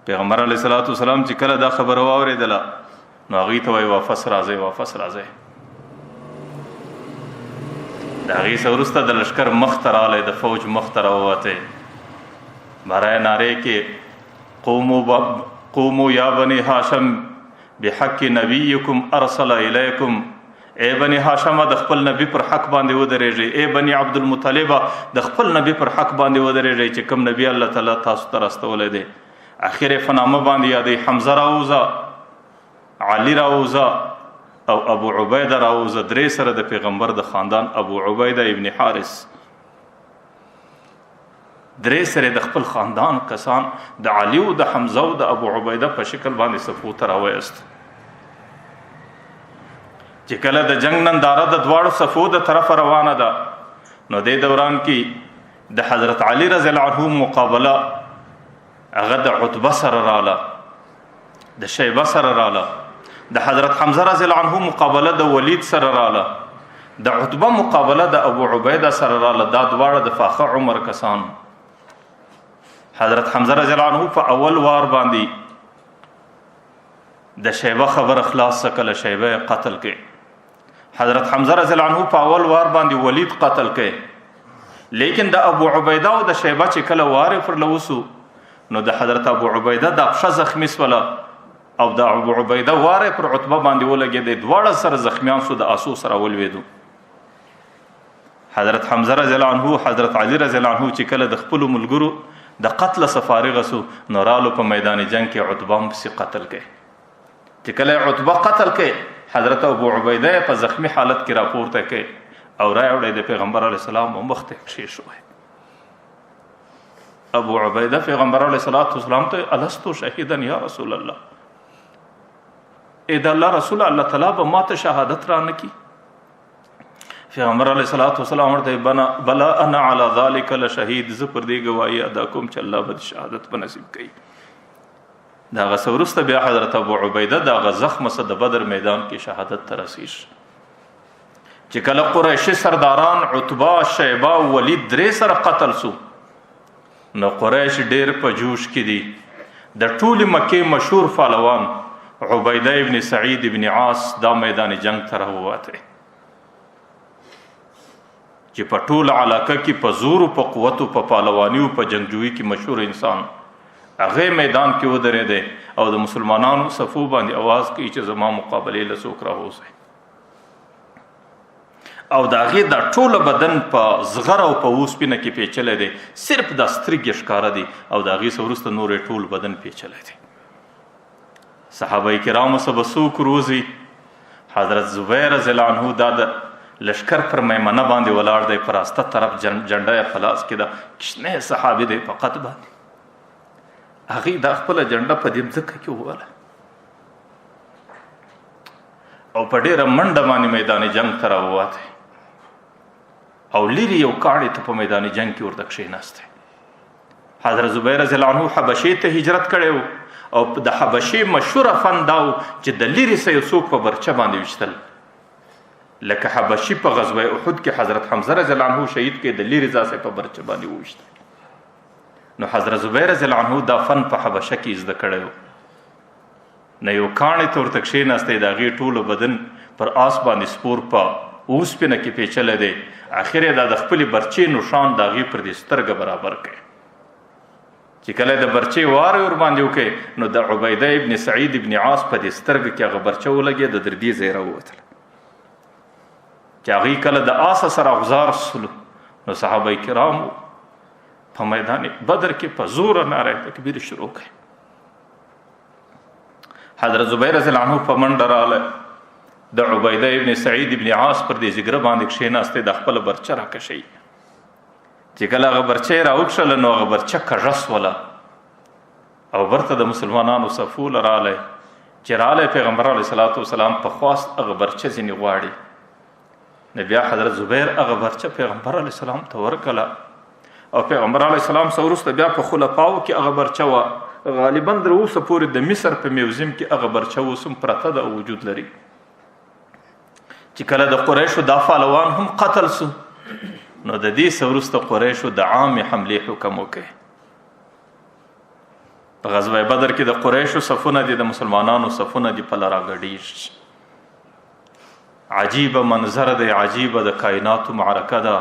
Speaker 1: پیغمبر علیه الصلاۃ والسلام چې کله دا خبره واورېدله نو هغوی ته وایي واپس راځئ، واپس راځئ. د هغې څخه وروسته د لښکر مخ ته راغلی، د فوج مخ ته راووتی، برای نارې کې قومو یا بني هاشم بحق نبیکم ارسل الیکم، ای بني هاشم د خپل نبی پر حق باندې ودرېږئ، ای بني عبدالمطلب د خپل نبی پر حق باندې ودرېږئ چې کوم نبی الله تعالی تاسو ته راستولی دی. اخر یې په نامه باندې یادوي، حمزه راووځه، علي راووځه او ابو عبیده راووځه، درې سره د پیغمبر د خاندان ابو عبیده ابن حارث، درې سره د خپل خاندان کسان د علي او د حمزه او د ابو عبیده په شکل باندې صفو ته راوایست. چې کله د جنگ ننداره د دواړو صفو د طرفه روانه ده، نو دې دوران کې د حضرت علي رضی الله عنه مقابله هغه د عتبه سره رااله، د شیبه سره رااله، د حضرت حمزه رضی الله عنه مقابله د ولید سره رااله، د عتبه مقابله د ابو عبیده سره رااله. دا دواړه د فاخه عمر کسان. حضرت حمزه رضی الله عنه په اول وار باندې د شیبه خبره خلاص کله شیبه قتل کړي. حضرت حمزه رضی الله عنه په اول وار باندې ولید قتل کړي، لیکن د ابو عبیده او د شیبه چې کله وار پر لوسو نو د حضرت ابو عبیده د پښه زخمی سوله او د ابو عبیده واره پر عتبه باندې ولګېدې، دواړه سره زخمیان سو، د آسو سره ولوېدو. حضرت حمزه رضی الله عنه، حضرت علی رضی الله عنه چې کله د خپل ملګرو د قتل څخه فارغ سو نو رالو په میدان جنگ کې عتبه هم پسې قتل کړي. چې کله عتبه قتل کړي، حضرت ابو عبیده په زخمی حالت کې راپورته کړي او راوړی د پیغمبر علی السلام مخ ته کښې شوی. ابو عبیده پیغمبر علیه الصلاۃ والسلام ته الستو شهیدا یا رسول الله، اې د الله رسول الله تعالی به ماته شهادت را نکی. پیغمبر علیه الصلاۃ والسلام ورته بنا بلا انا علی ذلک لشهید، زه پر دې گواہی ادا کوم چې الله به شهادت په نصیب کړي. دا غسورسته بیا حضرت ابو عبیده دا غ زخم سره د بدر میدان کې شهادت ته رسیش. چې کله قریشي سرداران عتبه، شیبه او ولید درې سره قتل سو نو قریش ډیر په جوش کې دي. د ټولې مکې مشهور فالوان عبیده ابن سعید ابن عاص دا میدان جنگ ته راووته چې په ټوله علاقه کې په زور او په قوت او په پهلواني او په جنگجویي کې مشهور انسان هغه میدان کې ودرېده او د مسلمانانو صفو باندې اواز کوي چې زما مقابلې له څوک راوځي. او د هغې دا ټوله بدن په زغر او په اوسپنه کې پیچلی دی، صرف دا سترګې ښکاره دي او د هغې څخه وروسته نور یې ټول بدن پیچلی دی. صحابه کرامو څخه به څوک روزي؟ حضرت زبیر رضی الله عنه دا د لشکر پر میمنه باندې ولاړ دی، پر راسته طرف جنډه یې په لاس کې ده، کوچنی صحابي دی په قد باندې. هغې دا خپله جنډه په دې مځکه کې ووهله او په ډیره منډه باندې میدان جنگ ته راوواته او لیرې یو کاڼي ته په میدان جنگ کې ورته کښېناستی. حضرت زبیر رضی الله عنه حبشې ته هجرت کړی و او د حبشې مشهوره فن دا و چې د لیرې څخه یو څوک په برچه باندې ویشتل، لکه حبشي په غزوه احد کې حضرت حمزه رضی الله عنه شهید کې د لیرې ځای څخه په برچه باندې وویشتل. نو حضرت زبیر رضی الله عنه دا فن په حبشه کې زده کړی و. نه یو کاڼی ته ورته کښېناستی، د هغې ټوله بدن پر آس باندې سپور په اوسپنه کې پیچلی دی. اخر یې دا د خپلې برچې نښان د هغې پر دې سترګه برابر کړی. چې کله د برچې وار ور باندې وکړي نو د عبیده ابن سعید ابن عاص په دې سترګه کې هغه برچه ولګېده، د دې ځای راووتله. چې هغوی کله د آسه سره غزار سولو نو صحابه کرامو په میدان بدر کې په زوره ناره تکبیر شروع کړ. حضرت زبیر رضی الله عنه په منډه راغله، د عبیده ابن سعید ابن عاص پر دې ځګره باندې کښېناستی، د خپله برچه راکشوي. چې کله هغه برچه یې راوکښله نو هغه برچه کږه سوله او برته د مسلمانانو صفو له راغلی. چې راغلی پیغمبر علیه الصلاة والسلام په خواست هغه برچه ځینې غواړي. نو بیا حضرت زبیر هغه برچه پیغمبر علیه السلام ته ورکړه او پیغمبر علیه السلام څخه وروسته بیا په خلفاو کې هغه برچه وه. غالبا تر اوسه پورې د مصر په میوزیم کې هغه برچه اوس هم پرته ده او وجود لري. چې کله د قریشو دا فالوان هم قتل سو نو د دې سورسته قریشو د عام حمله حکم وکړ. په غزوه بدر کې د قریشو صفونه دي، د مسلمانانو صفونه دي په لرا غډیش. عجیب منظر دی، عجیب د کائناتو معرکه ده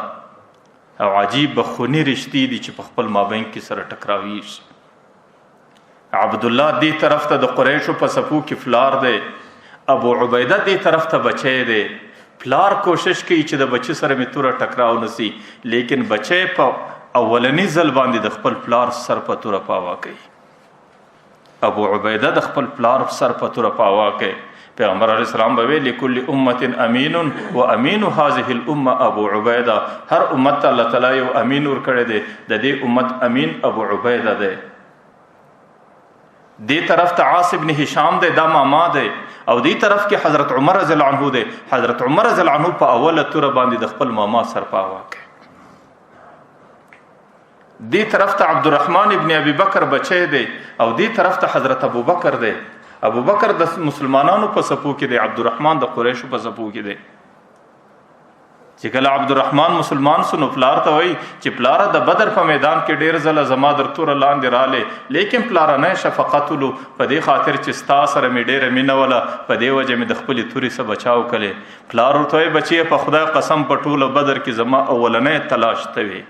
Speaker 1: او عجیب خونی رشتې دي چې په خپل مابین کې سره ټکراوي. عبد الله دې طرف ته د قریشو په صفو کې فلار دی، ابو عبیده دې طرف ته بچی دی. پلار کوشش کوي چې د بچی سره می توره ټکراو نسی، لیکن بچی په اولنی ځل باندې د خپل پلار سر په توره پاوا کوي. ابو عبیده د خپل پلار سر په توره پاوا کوي. پیغمبر علیه السلام به ویل لكل امه امین و امین هذه الامه ابو عبیده. هر امت ته الله تعالی یو امین ور کړی دی، د دې امت امین ابو عبیده دی. دې طرف ته عاص ابن هشام دی، دا ماما دی، او دې طرف کې حضرت عمر رضی الله عنه دی. حضرت عمر رضی الله عنه په اوله توره باندې د خپل ماما سر پاوا کوي. دې طرف ته عبدالرحمن ابن ابي بکر بچی دی او دې طرف ته حضرت ابو بکر دی. ابو بکر د مسلمانانو په صفو کې دی، عبدالرحمن د قریشو په صفو کې دی. چې کله عبدالرحمن مسلمان سو نو پلار ته وای چې پلار د بدر په میدان کې ډیر ځله زما در تور لاندې رااله، لیکن پلار نه شفقت ولو په دې خاطر چې ستا سره مې ډیره مینه وله، په دې وجه مې د خپلې تورې څخه بچاو کړي. پلار ورته وای بچی په خدای قسم په ټوله بدر کې زما اولنې تلاش ته وي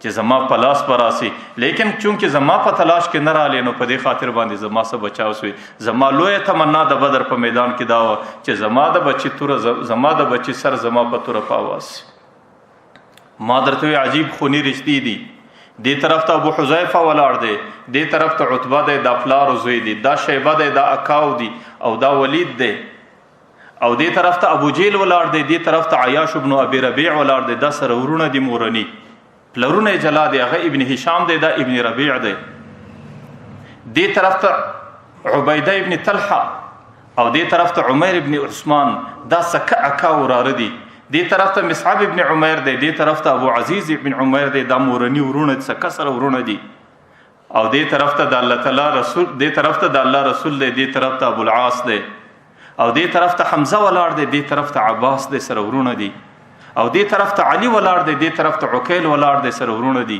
Speaker 1: چې زما په لاس پر راسي، لیکن چونکه زما په تلاش کې نه رالې نو په دې خاطر باندې زما سره بچاو سوی. زما لوی تمنا د بدر په میدان کې دا و چې زما د بچی تور، زما د بچی سر زما په تور پاواس. ما درته عجیب خونی رشتې دي. دې طرف ته ابو حذیفه ولاړ دی، دې طرف ته عتبه دی، دا پلار زوی دی، دا شیبه دی، دا اکاو دی او دا ولید دی، او دې طرف ته ابو جیل ولاړ دی، دې طرف ته عیاش ابن ابي ربيع ولاړ دی. دا سره ورونه دي، مورني پلرونه یې جلا دی، هغه ابن هشام دی، دا ابن ربيع دی. دې طرف ته عبیده ابن طلحه او دې طرف ته عمر ابن عثمان، دا سکه اکا وراره دي. دې طرف ته مصعب ابن عمر دی، دې طرف ته ابو عزیز ابن عمر دی، دا مورني ورونه سکه سره ورونه دي. او دې طرف ته د الله تعالی رسول، دې طرف ته د الله رسول دی، دې طرف ته ابو العاص دی، او دې طرف ته حمزه ولاړ دی، دې طرف ته عباس دی، سره ورونه دي. او دې طرف ته علي ولاړ دی، دې طرف ته عقیل ولاړ دی، سره ورونه دي.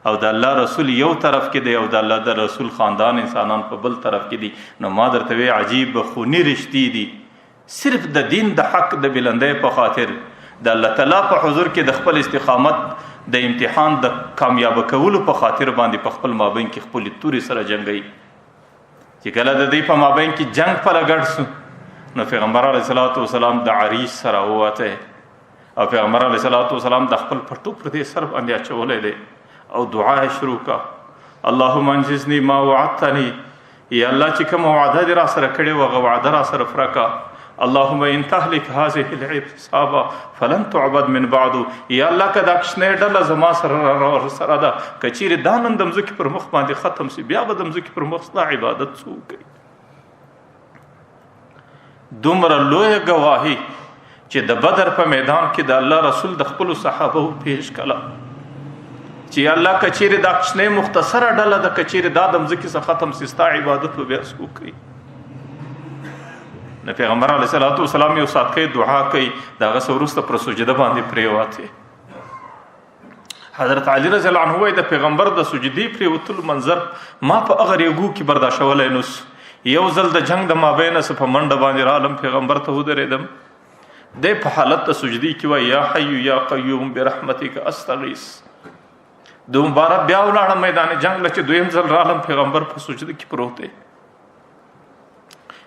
Speaker 1: او د الله رسول یو طرف کې دی او د الله د رسول خاندان انسانان په بل طرف کې دي. نو ما درته وی عجیب خونی رشتې دي، صرف د دین د حق د بلندۍ په خاطر د الله تعالی په حضور کې د خپل استقامت د امتحان د کامیاب کولو په خاطر باندې په خپل مابین کې خپل تورې سره جنگي. چې کله د دې په مابین کې جنگ په لګړ سو نو پیغمبر علیه الصلاۃ والسلام د عریش سره ووته او پیغمبر علیه الصلاۃ والسلام د خپل پټو پر دې سر باندې اچولې دی او دعا یې شروع کا، اللهم انجزنی ما وعدتنی، یا الله چې کوم وعده دې را سره کړې وه هغه وعده را سره پوره کړه. اللهم ان تهلك هذه العصابه فلن تعبد من بعد، یا الله که دا کوچنۍ ډله زما سره سره ده، که چیرې دا نن د مځکې پر مخ باندې ختم سي بیا به د مځکې پر مخ ستا عبادت څوک کوي؟ دومره لویه ګواهي چې د بدر په میدان کې د الله رسول د خپل صحابه پیش کړه چې الله کچېره دا کوچنۍ مختصره ډله ده، کچېره دا د مځکې څخه ختم سي ستا عبادت به بیا څوک کوي؟ نو پیغمبر علیه الصلاۃ والسلام یو ساعت کې دعا کوي، دا هغه وروسته پر سجده باندې پریواته. حضرت علی رضی الله عنه وایي د پیغمبر د سجدي پریوتلو منظر ما په هغه ریګو کې برداشتولای نس. یو ځل د جنگ د مابین څخه په منډه باندې رالم، پیغمبر ته ودرېدم، د په حالت د سجدي کې وایي یا حی یا قیوم برحمتک استغیث. د مبارک بیا ولاړم میدان جنگ له چې دویم ځل رالم، پیغمبر په سجده کې پروت دی.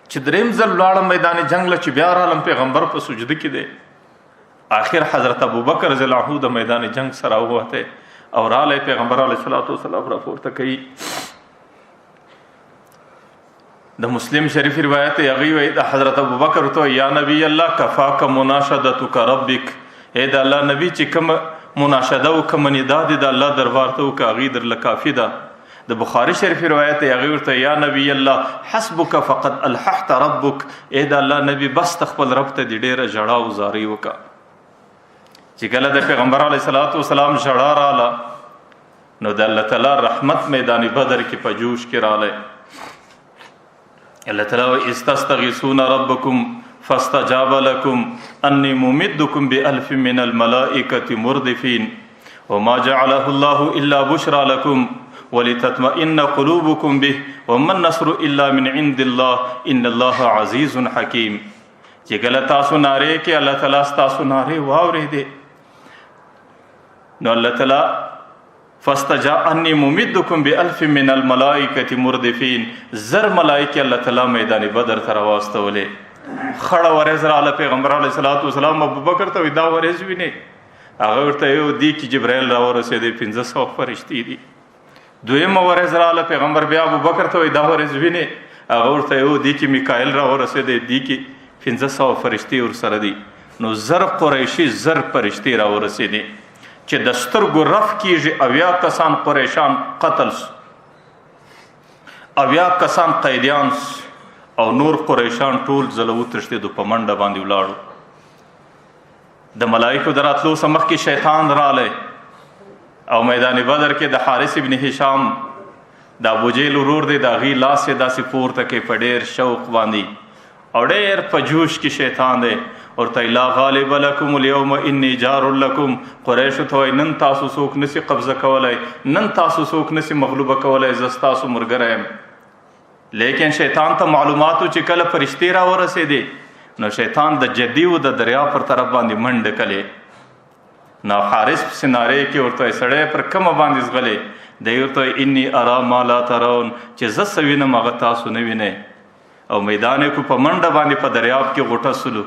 Speaker 1: چې دریم ځل لاړم میدان جنگ له چې بیا رالم، پیغمبر په سجده کې دی. آخر حضرت ابوبکر رضی الله عنه د میدان جنگ سره ووته او رااله پیغمبر علیه الصلاۃ والسلام راپورته کوي. د مسلم شریف روایت هغه وی د حضرت ابوبکر ته یا نبی الله کفاک مناشدتک ربک، اے د الله نبی چې کوم مناشده او کوم ندا دې د الله دربار ته وکړه هغې در له کافي ده. د بخاری شریف روایت هغه ورته یا نبی الله حسبک فقد الححت ربک، اے د الله نبی بس ته خپل رب ته دې ډېره ژړا او زارۍ وکړه. چې کله د پیغمبر علیه الصلاۃ والسلام ژړا راله نو د الله تعالی رحمت میدان بدر کې په جوش کې رااله. الله تعالی استستغیثون ربکم فاستجاب لكم اني ممدكم بالف من الملائکه مردفين وما جعله الله الا بشرى لكم ولتطمئن قلوبكم به وما النصر الا من عند الله ان الله عزيز حكيم. چې کله تاسو ناره کې الله تعالی تاسو ناره واورې دي، نو الله تعالی فاستجا انی ممدکم بالف من الملائکه مردفین، زر ملائکه الله تعالی میدان بدر ته راوستولې. خړه ورځ رااله، پیغمبر علیه الصلاۃ والسلام ابوبکر ته دا ورځ ویني، هغه ورته یو دی کې جبرائیل را ورسېدی، 1500 فرشتي دي. دویمه ورځ رااله، پیغمبر بیا ابوبکر ته دا ورځ ویني، هغه ورته یو دی کې میکائیل را ورسېدی، دی کې 1500 فرشتي ور سره دي. نو زر قریشي زر فرشتي را ورسېدي چې د سترګو رف کیږي. 70 کسان قریشان قتل سو، 70 کسان قیدیان سو، او نور قریشان ټول ځله وتښتېدو، په منډه باندې ولاړو. د ملایکو د راتلو څخه مخکې شیطان راغلی او میدان بدر کې د حارث ابن هشام د ابو جهل ورور دی، د هغې لاس یې داسې پورته کړ په ډېر شوق باندې او ډېر په جوش کې شیطان دی، ورته لا غالب لکم اليوم انی جار لکم. قریش ته وایي نن تاسو څوک نسی قبضه کولای، نن تاسو څوک نسی مغلوبه کولای، زه ستاسو ملګری یم. لیکن شیطان ته معلوماتو چې کله فرشتې را ورسېدې، نو شیطان د جدیو د دریا پر طرف باندې منډه کلې. نو حارث پسې نارې کې ورته سړی پر کومه باندې ځغلې؟ دی ورته انی ارا ما لا ترون، چې زه څه وینم هغه تاسو نه وینئ. او میدان کو په منډه باندې په دریاب کې غوټه سلو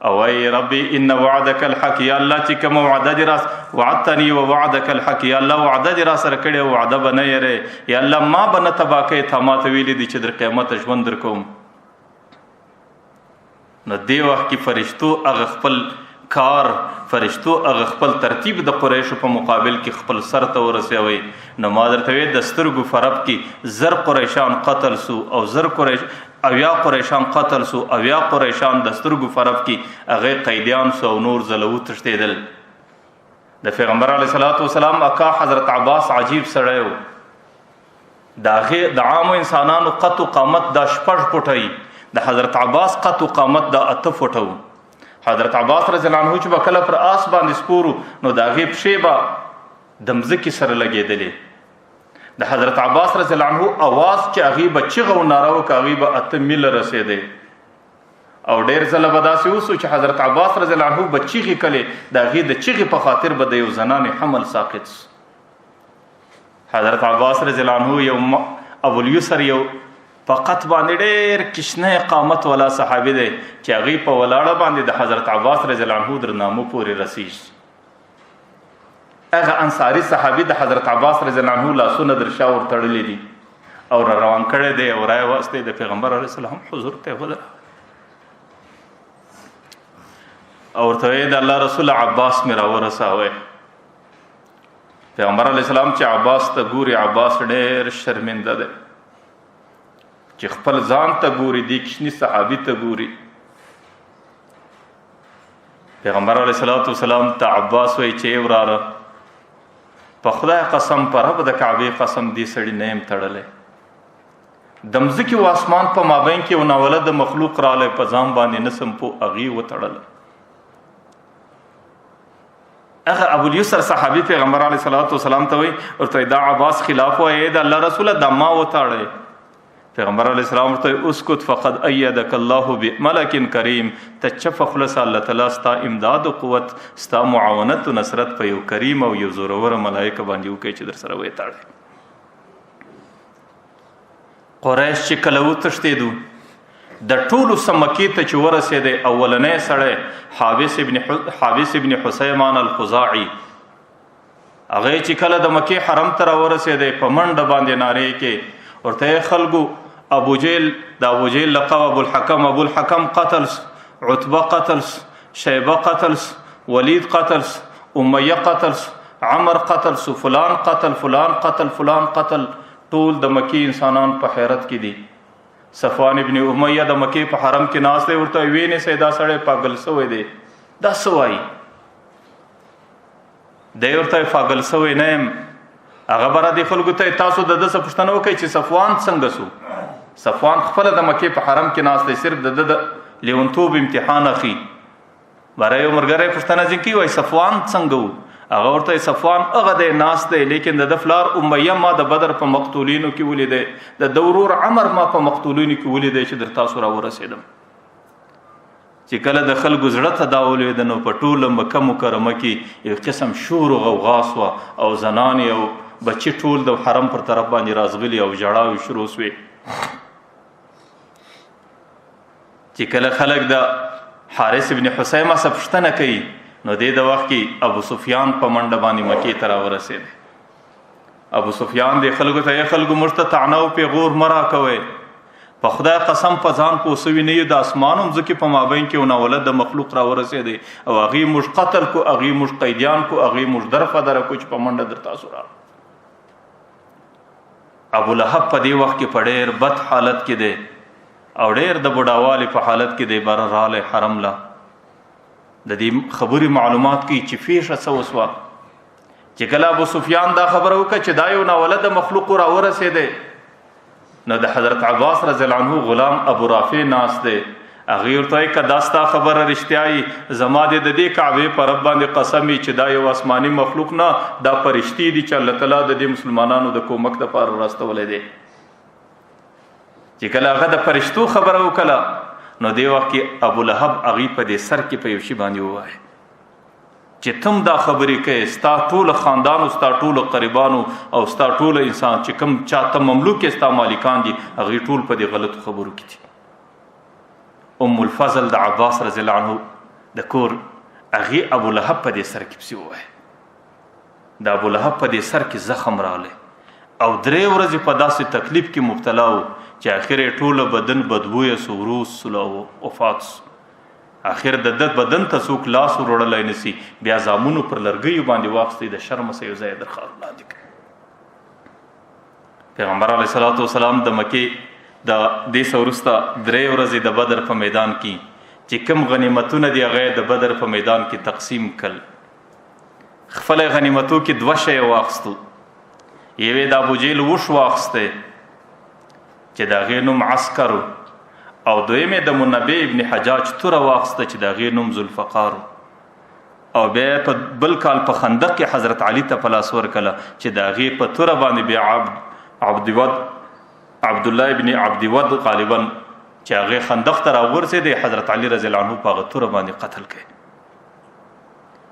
Speaker 1: او ای ربي ان وعدك الحق، یا الله چې کوم وعده دې راس وعدتني ووعدك الحق، یا الله وعده دې را سره کړې وعده به نه یری، یا الله ما به نه تباه کوې، تا ما ته ویلي دي چې در قیامت ژوند در کوم. نو دې وخت کې فرشتو هغه خپل کار، فرشتو هغه خپل ترتیب د قریشو په مقابل کې خپل سر ته ورسوي. نو ما درته ویل د سترګو فرب کې زر قریشان قتل سو او زر قریش 70 قریشان قتل سو، 70 قریشان د سترګو فرب کې هغه قیدیان سو او نور ځله وتښتېدل. د پیغمبر علیه الصلاۃ والسلام اکا حضرت عباس عجیب سړی و. د هغې د عامو انسانانو قد و قامت دا 6 فوټه وي، د حضرت عباس قد و قامت دا 8 فوټه و. حضرت عباس رضی الله عنه چې به کله پر آس باندې سپورو، نو د هغې پښې به د مځکې سره لګېدلې. د حضرت عباس رضی الله عنه اواز چې هغې به چیغه او ناره وکړه، هغې به 8 میله رسېدی. او ډېر ځله به داسې وسو چې حضرت عباس رضی الله عنه به چیغې کړې، د هغې د چیغې په خاطر به د یو زنانې حمل ساقط سو. حضرت عباس رضی الله عنه یو ابو الیسر یو فقط باندې ډېر کشنه قامت والا صحابي دی چې هغې په ولاړه باندې د حضرت عباس رضی الله عنه در نامو پورې رسیږي. هغه انصاري صحابي د حضرت عباس رضی الله عنه لاسونه در شا ور تړلي دي او را روان کړی دی او رای واسطې د پیغمبر علیه السلام حضور ته ودره او ورته ویې د الله رسول عباس مې راورساوی. پیغمبر علیه السلام چې عباس ته ګوري، عباس ډېر شرمنده دی چې خپل ځان ته ګوري، دې کوچني صحابي ته ګوري. پیغمبر علیه الصلاۃ والسلام ته عباس وایي چې وراره په خدای قسم، په رب د کعبې قسم، دې سړي نه یم تړلی. د مځکې او اسمان په مابین کې یو ناولده مخلوق راغلی، په ځان باندې نه سم پوه، هغې وتړلی. هغه ابو الیسر صحابي پیغمبر علیه الصلاۃ والسلام ته وایي، ورته دا عباس خلاف وایي، د الله رسوله دا ما وتاړی. پیغمبر علیه السلام ورته اسکت فقد ایدک الله بملک کریم، ته چپ خلاص، الله تعالی ستا امداد او قوت، ستا معاونت او نصرت په یو کریم او یو زورور ملائکه باندې وکړي چې در سره وتاړي. قریش چې کله وتښتېدو د ټولو سمکې ته چې ورسېدی، اولنی سړی حابس ابن حسیمان الخزاعي، هغه چې کله د مکې حرم ته راورسېدی په منډه باندې نارې کې ورته یې خلکو ابو جهل، د ابو جهل لقب ابو الحکم، ابو الحکم قتل، عتبه قتل، شیبه قتل، ولید قتل، امیه قتل، عمر قتل، فلان قتل، فلان قتل، فلان قتل. ټول د مکې انسانان په حیرت کې دي. صفوان ابن امیه د مکې په حرم کې ناست دی، ورته وینې سي دا سړی پاګل سوی دی، دا څه وایي؟ دی ورته پاګل سوی نه یم. هغه بره د خلکو ته تاسو د ده څخه پوښتنه وکړئ چې صفوان څنګه سو. صفوان خپله د مکې په حرم کې ناست دی، صرف د ده د لیونتوب امتحان اخی. باره یو مرګره پښتنه ځکه وای صفوان څنګه وو؟ هغه ورته صفوان هغه د ناس دی، لیکن د فلار امیه ما د بدر په مقتولینو کې ولیدې، د دورور عمر ما په مقتولینو کې ولیدې چې در تاسو را ورسېدم. چې کله د خلکو زړه ته دا ولوېده نو په ټوله مکه مکرمه کې یو قسم شور او غوغا سوه او زنانې او بچي ټول د حرم پر طرف باندې راځغلي او ژړاوې شروع سوې. چې کله خلک د حارث ابن حسیمه څخه پوښتنه کوي نو دې د وخت کې ابو سفیان په منډه باندې مکې ته راورسېد. ابو سفیان دې خلکو ته، ای خلکو، موږ ته طعنه او پیغور مه راکوئ، په خدای قسم په ځان پوه سوي نه یو، د اسمان او مځکې په مابین کې یو ناولد د مخلوق راورسېدی او هغې موږ قتل کو، هغې موږ قیدیان کو، هغې موږ درفه دره کو چې په منډه در تاسو راغلو. ابو لهب په دې وخت کې په ډېر بد حالت کې دی او ډېر د بوډاوالي په حالت کې دی. بره رالی حرم له د دې خبرې معلومات کوي چې پېښه څه وسوه. چې کله ابو سفیان دا خبره وکړه چې دا یو ناولده مخلوق را ورسېدی نو د حضرت عباس رضی الله عنه غلام ابو رافع ناس دی، هغه ورته وایي که دا ستا خبره رښتیا وي زما دې د دې کعبې په رب باندې قسم وي چې دا یو آسماني مخلوق نه، دا فرشتې دي چې الله تعالی د دې مسلمانانو د کومک دپاره راستولی دی. چې کله هغه د فرشتو خبره وکړه نو دې وخت کې ابو لهب هغې په دې سر کې په یو شي باندې ووایي چې تم دا خبرې کوي، ستا ټول خاندان او ستا ټول قریبانو او ستا ټول انسان چې کوم چاته مملوک ستا مالکان دي هغه ټول په دې غلطو خبرو کې دي. ام الفضل د عباس رضی الله عنه د کور هغه ابو لهب په دې سر کې پسې ووایي. د ابو لهب په دې سر کې زخم راغلی او درې ورځې په داسې تکلیف کې مبتلا و چې اخر یې ټوله بدن بدبویه سو، وروست سو او وفات سو. اخر د ده بدن ته څوک لاس وروړلی نه سي، بیا زامنو پر لرګیو باندې واخیستی، د شرمه سه یو ځای در خاورو لاندې کړ. پیغمبر علیه الصلاة والسلام د مکې د دې څخه وروسته درې ورځې د بدر په میدان کې چې کوم غنیمتونه دي هغه د بدر په میدان کې تقسیم کړل. خپل غنیمتو کې دوه شی واخستو، یوې د ابو جهل وښ واخسته چې د هغې نوم عسکر او دویم یې د منبع ابن حجاج توره واخسته چې د هغې نوم ذوالفقار او بیا په بل کال په خندق کې حضرت علي ته په لاس ورکله چې د هغې په توره باندې بیا عبد عبد الله ابن عبد ود غالبا چې هغه خندق ته راورسېدی، حضرت علي رضی الله عنه په هغه توره باندې قتل کړ.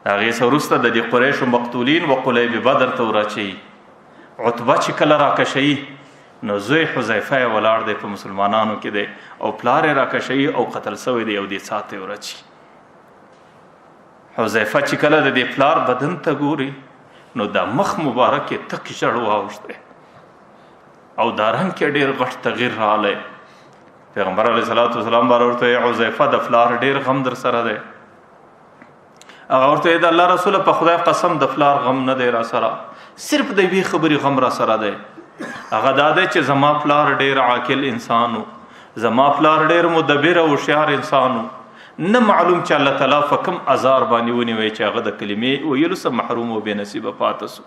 Speaker 1: هغې څخه وروسته د دې قریشو مقتولین و قلیب بدر ته وراچوي. عتبه چې کله راکشوي نو زوی حذیفه یې ولاړ دی په مسلمانانو کې دی او پلار یې راکشوي او قتل سوی دی او دې څاه ته یې وراچوي. حذیفه چې کله د دې پلار بدن ته ګوري نو دا مخ مبارک یې تک ژړ واوښتی او دا رنګ کې ډېر غټ تغییر راغلی. پیغمبر علیه الصلاة والسلام بار ورته حذیفه د پلار ډېر غم در سره دی. هغه ورته د الله رسول په خدای قسم د فلار غم نه دی را سره، صرف د یوې خبرې غم را سره دی، هغه دا دی چې زما پلار ډیر عاقل انسانو، زما پلار ډیر مدبر او هوښیار انسانو، نه معلوم چې الله تعالی په کوم ازار باندې ونیوی چې هغه د کلمې ویلو څخه محروم او بې نصیبه پاته سو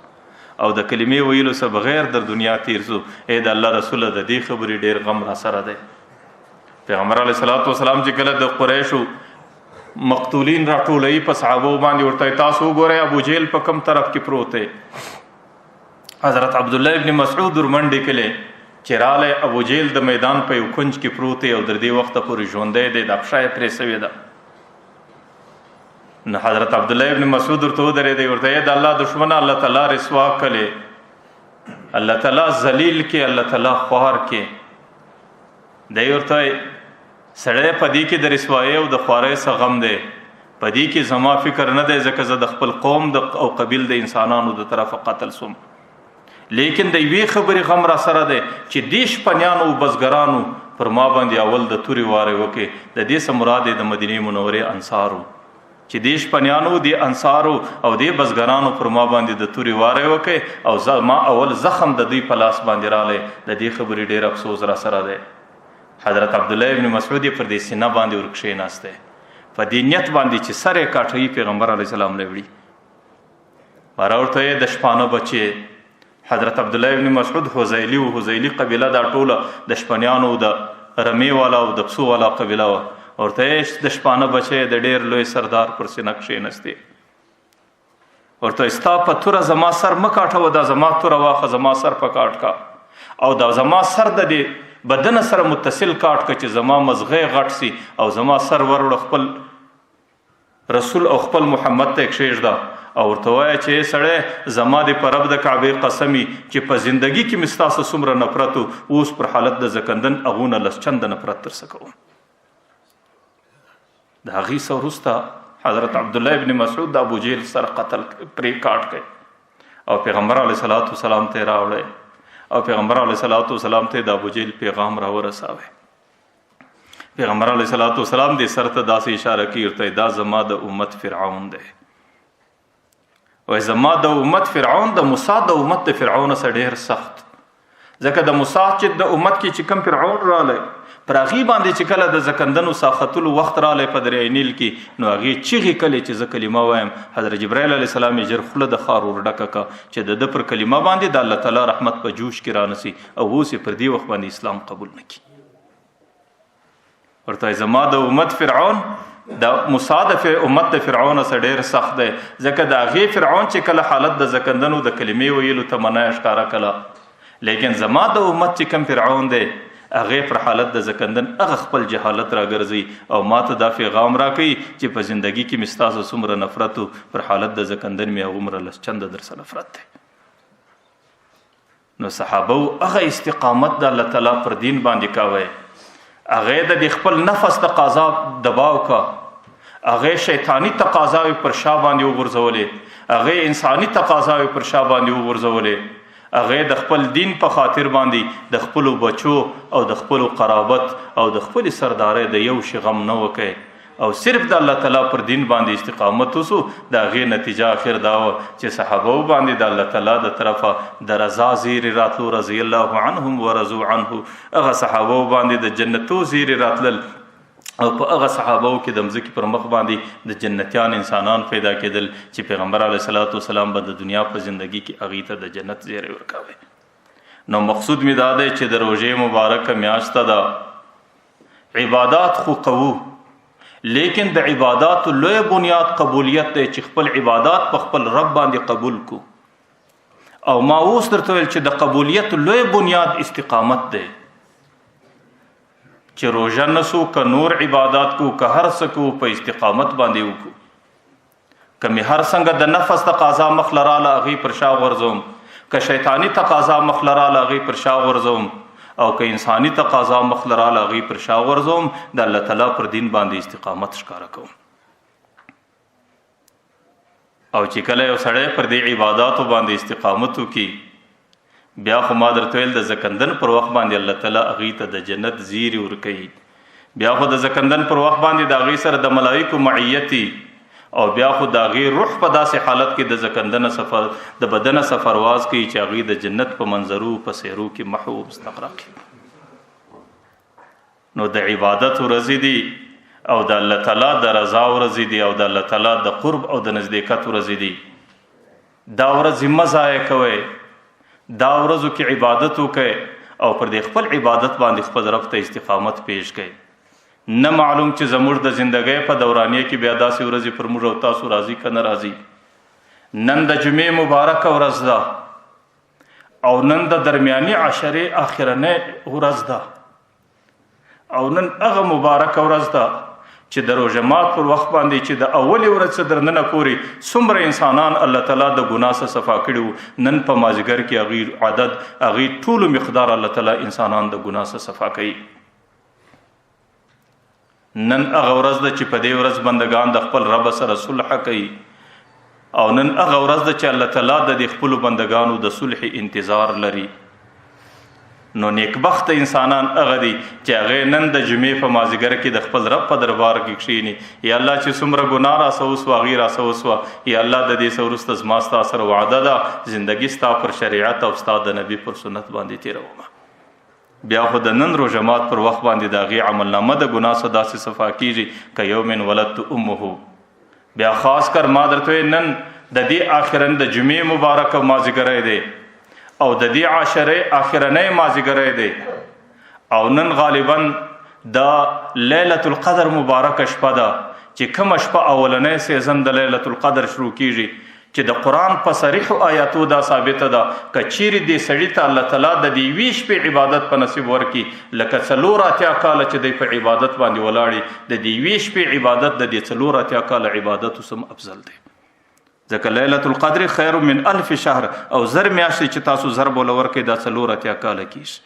Speaker 1: او د کلمې ویلو څخه بغیر در دنیا تیر سو. ای د الله رسول د دې خبرې ډیر غم را سره دی. پیغمبر علیه الصلاة والسلام چې کله د قریشو مقتولین راټولوي په صحابو باندې ورته تاسو وګورئ ابو جهل په کم طرف کې پروت دی. حضرت عبد الله ابن مسعود ورمنډې کړې چې رالی ابو جهل د میدان په یو کنج کې پروت دی او تر دې وخته پورې ژوندی دی، دا پښه یې پرې سوې ده. نو حضرت عبد الله ابن مسعود ورته ودرېدی ورته یې د الله دښمنه الله تعالی رسوا کړې، الله تعالی ذلیل کې، الله تعالی خوار کې. دی ورته سړی په دې کې د رسوایۍ او د خوارۍ څه غم دی، په دې کې زما فکر نه دی، ځکه زه د خپل قوم د او قبیل د انسانانو د طرفه قتل سوم، لیکن د یوې خبرې غم را سره دی چې دې شپنیانو او بزګرانو پر ما باندې اول د تورې وارې وکړې. د دې څه مراد د مدینې منورې انصارو چې دې شپنیانو، دې انصارو او دې بزګرانو پر ما باندې د تورې وارې وکړې او ما اول زخم د دوی په لاس باندې راغلی، د دې خبرې ډېر افسوس را سره دی. حضرت عبد الله ابن مسعود پر دې سینه باندې ورکښېناسته په دې نیت باندې چې سر یې کاټوي پیغمبر علیه السلام له وړي. باره ورته یې د شپانه بچی حضرت عبد الله ابن مسعود حذیلی او حذیلی قبیله دا ټوله د شپنیانو د رمې والا او د پسو والا قبیله وه. ورته د شپانه بچی د ډیر لوی سردار پر سینه کښېنستی. ورته ستا په توره زما سر مه کاټوه، دا زما توره واخه، زما سر په کاټ کا، او دا زما سر د دې بدن سره متصل کاټ که چې زما مزغه غټ سي، او زما سر وروړه خپل رسول او خپل محمد ته کښېږده، او ورته وایه چې سړی زما د په رب د کعبې قسمي چې په زندګي کې مې ستاسو څومره نفرت و، اوس پر حالت د زکندن هغونه لس چنده نفرت ترسه کوم. د هغې څخه وروسته حضرت عبدالله ابن مسعود د ابو جهل سر قتل پرې کاټ کړ او پیغمبر علیه الصلاة والسلام ته یې راوړی، او پیغمبر علیه الصلاة والسلام ته د ابو جهل پیغام راورساوی. پیغمبر علیه الصلاة والسلام دې سر ته داسې اشاره کوي، ورته دا زما د امت فرعون دی. وای زما د امت فرعون د موسی د امت د فرعون سره ډیر سخت، ځکه د موسی چې د امت کې چې کم فرعون رالی پر هغې باندې چې کله د زکندنو ساختلو وخت رالی په دریای نیل کې، نو هغې چیغې کړې چې زه کلمه وایم. حضرت جبرائیل علیه السلام یې ژر خوله د خار ور ډکه کړه چې د ده پر کلمه باندې د الله تعالی رحمت په جوش کې رانسي، او اوس یې پر دې وخت باندې اسلام قبول نه کړي. ورته زما د امت فرعون د موسی د امت د فرعون سره ډیر سخت دی، ځکه د هغې فرعون چې کله حالت د زکندنو د کلمې ویلو تمنا یې ښکاره کړه، لیکن زما د امت چې کوم فرعون دی هغې پر حالت د زکندن هغه خپل جهالت راګرځي، او ما ته دا پیغام راکوي چې په زندګي کې مې ستاسو څومره نفرت و، پر حالت د زکندن مې هغومره لس چنده در سره نفرت دی. نو صحابه هغه استقامت د الله تعالی پر دین باندې کاوه، هغه د خپل نفس تقاضا دباو کا، هغه شیطانی تقاضاوې پر شا باندې وغورځولې، هغه انساني تقاضاوې پر شا باندې وغورځولې، هغه د خپل دین په خاطر باندې د خپل بچو او د خپل قرابت او د خپل سردارۍ د یو شي غم نه وکړي، او صرف د الله تعالی پر دین باندې استقامت وسو. د هغې نتیجه اخر دا وه چې صحابه باندې د الله تعالی د طرفه د رضا زیری راتلو، رضی الله عنهم ورضو عنه، هغه صحابه باندې د جنتو زیری راتلل، او په هغه صحابه کې د مځکې پر مخ باندې د جنتیان انسانان پیدا کېدل چې پیغمبر علیه الصلاة والسلام به د دنیا په زندگی کې هغې ته د جنت زیری ورکاوه. نو مقصود می دا دی چې د روژې مبارکه میاشت ده، عبادات خو کوو، لیکن د عبادات لوی بنیاد قبولیت دی چې خپل عبادات په خپل رب باندې قبول کو. او ما اوس درته ویل چې د قبولیت لوی بنیاد استقامت دی، چې روژه نسو که نور عبادات کو که هر څه کو په استقامت باندې وکړو. که مې هر څنګه د نفس تقاضا مخ لراله هغې پر شا غورځوم، که شیطانی تقاضا مخ لراله هغې پر شا غورځوم، او که انساني تقاضا مخ لراله هغې پر شا غورځوم، د الله تعالی پر دین باندې استقامت ښکاره کوم. او چې کله یو سړی پر دې عباداتو باندې استقامت وکړي، بیا خو ما درته ویل د زکندن پر وخت باندې الله تعالی هغې ته د جنت زیری ورکوي، بیا خو د زکندن پر وخت باندې د هغې سره د ملایکو معیتي، او بیا خو د هغې روح په داسې حالت کې د زکندنه سفر د بدنه سفرواز کوي چې هغې د جنت په منظرو په سیرو کې محو مستغرق. نو د عبادت ورځې دي، او د الله تعالی د رضا ورځې دي، او د الله تعالی د قرب او د نزدېکت ورځې دي. دا ورځې مه ضایع کوئ، دا ورځو کې عبادت وکړئ، او پر دې خپل عبادت باندې خپل رب ته استقامت پیش کړئ. نه معلوم چې زموږ د زندګۍ په دورانیه کې بیا داسې ورځې پر موږ او تاسو راځي که نه راځي. نن د جمعې مبارکه ورځ ده، او نن د درمیاني عشرې آخرنۍ ورځ ده، او نن هغه مبارکه ورځ ده چې د روژه مات پر وخت باندې چې د اولې ورځ څخه در ننه پورې څومره انسانان الله تعالی د ګناه څخه صفا کړي وو، نن په مازیګر کې هغوی عدد هغوی ټولو مقدار الله تعالی انسانان د ګناه څخه صفا کوي. نن هغه ورځ ده چې په دې ورځ بندگان د خپل رب سره صلح کوي، او نن هغه ورځ ده چې الله تعالی د دې خپلو بندگانو د صلح انتظار لري. نو نیکبخت انسانان هغه دي چې هغه نن د جمعې په مازیګر کې د خپل رب په دربار کې کښیني، یا الله چې څومره ګناه راسه وسوه هغې راسه وسوه، یا الله د دې څه وروسته زما ستا سره وعده ده، زندګي ستا پر شریعت او ستا د نبي پر سنت باندې تېرومه. بیا خو د نن روژه مات پر وخت باندې د هغې عملنامه د ګناه څخه داسې صفا کیږي که یوم ولدت امه. بیا خاص کر ما درته ویل نن د دې آخرن د جمعې مبارک مازیګری دی، او د دې عشرې آخرنۍ مازیګری دی، او نن غالبا د لیلة القدر مبارکه شپه ده، چې کومه شپه اولنی سیزن د لیلة القدر شروع کیږي، چې د قرآن په صریحو آیاتو دا ثابته ده، که چیرې دې سړي ته الله تعالی د دې یوې شپې عبادت په نصیب ورکړي، لکه 84 کاله چې دی په عبادت باندې ولاړي، د دې یوې شپې عبادت د دې 84 کاله عبادت سم افضل دی. ځکه لیلة القدر خیر من الف شهر، او 1000 میاشتې چې تاسو ضرب وله ورکړئ دا 84 کاله کېږي.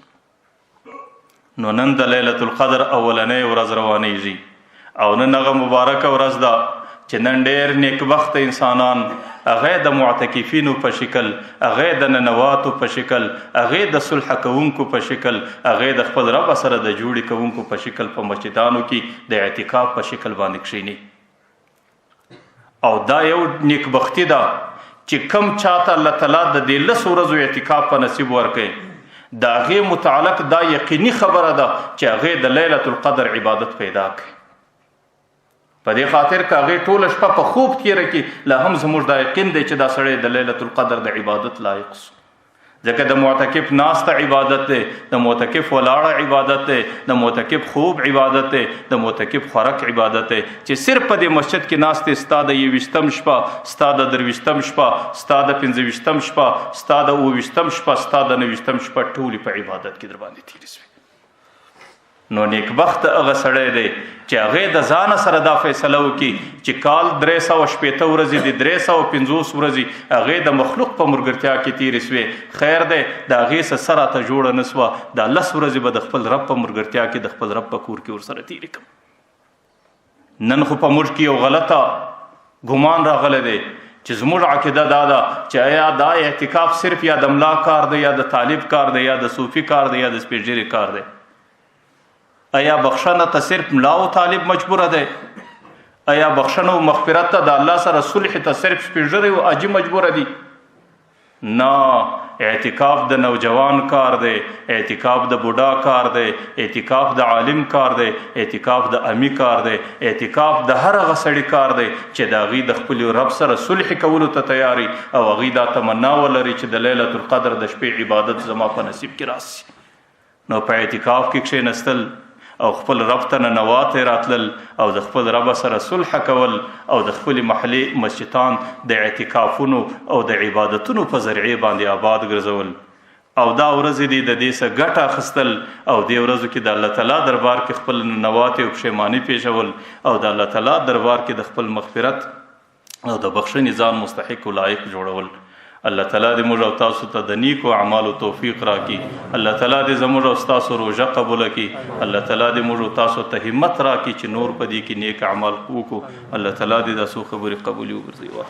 Speaker 1: نو نن د لیلة القدر اولنۍ ورځ روانېږي، او نن هغه مبارکه ورځ ده چې نن ډېر نیکبخته انسانان هغه د معتکفینو په شکل، هغه د ننواتو په شکل، هغه د صلح کوونکو په شکل، هغه د خپل رب سره د جوړې کوونکو په شکل په مسجدانو کې د اعتکاف په شکل باندې کښېني. او دا یو نیکبختی ده چې کم چاته الله تعالی د دې 10 ورځو اعتکاف په نصیب ورکړي، د هغې متعلق دا یقیني خبره ده چې هغې د لیلة القدر عبادت پیدا کړي. په دې خاطر که هغې ټوله شپه په خوب تېره کړي، لا هم زموږ دا یقین دی چې دا سړی د لیلة القدر د عبادت لایق سو. ځکه د معتکف ناسته عبادت دی، د معتکف ولاړه عبادت دی، د معتکف خوب عبادت دی، د معتکف خوراک عبادت دی، چې صرف په دې مسجد کې ناستې ستا د 21 شپه، ستا د 23 شپه، ستا د 25 شپه، ستا د 27 شپه، ستا د 29 شپه ټولې په عبادت کې در باندې تېرې سوې. نو نیکبخت هغه سړی دی چې هغه د ځانه سره دا فیصله وکړي چې کال 360 ورځې دي، 350 ورځې هغه د مخلوق په مرګرتیا کې تېرې سوې، خیر دی د هغې څه سره راته جوړه نه سوه، دا 10 ورځې به د خپل رب په مرګرتیا کې د خپل رب په کور کې ورسره تېرې کړم. نن خو په موږ کې یو غلطه ګمان راغلی دی چې زموږ عقیده دا ده چې آیا دا اعتکاف صرف یا د ملا کار دی، یا د طالب کار دی، یا د صوفي کار دی، یا د سپېږیري کار دی. آیا بخښنه ته صرف ملا او طالب مجبوره دی؟ آیا بخښنه او مغفرت ته د الله سره صلح ته صرف سپېږیری او حاجي مجبوره دي؟ نه، اعتکاف د نوجوان کار دی، اعتکاف د بوډا کار دی، اعتکاف د عالم کار دی، اعتکاف د امي کار دی، اعتکاف د هر هغه سړي کار دی چې د هغې د خپل رب سره صلح کولو ته تیاري او هغې دا تمنا ولري چې د لیلة القدر د شپې عبادت زما په نصیب کې راسي. نو په اعتکاف کې کښېنستل او خپل رب ته ننواتې راتلل او د خپل رب سره صلح کول او د خپلې محلې مسجدان د اعتکافونو او د عبادتونو په ذریعې باندې آباد ګرځول، او دا ورځې دې د دې څه ګټه اخیستل او دې ورځو کې د الله تعالی دربار کې خپل ننواتې او پښیماني پېښول او د الله تعالی دربار کې د خپل مغفرت او د بخښنې ځان مستحق او لایق جوړول. الله تعالی دې موږ او تاسو ته د نیکو اعمالو توفیق راکړي. الله تعالی دې زموږ او تاسو روژه قبول کړي. الله تعالی دې موږ او تاسو ته همت راکړي چې نور په دې کې نیک اعمال وکړو. الله تعالی دې دا څو خبرې قبولې وګرځوي.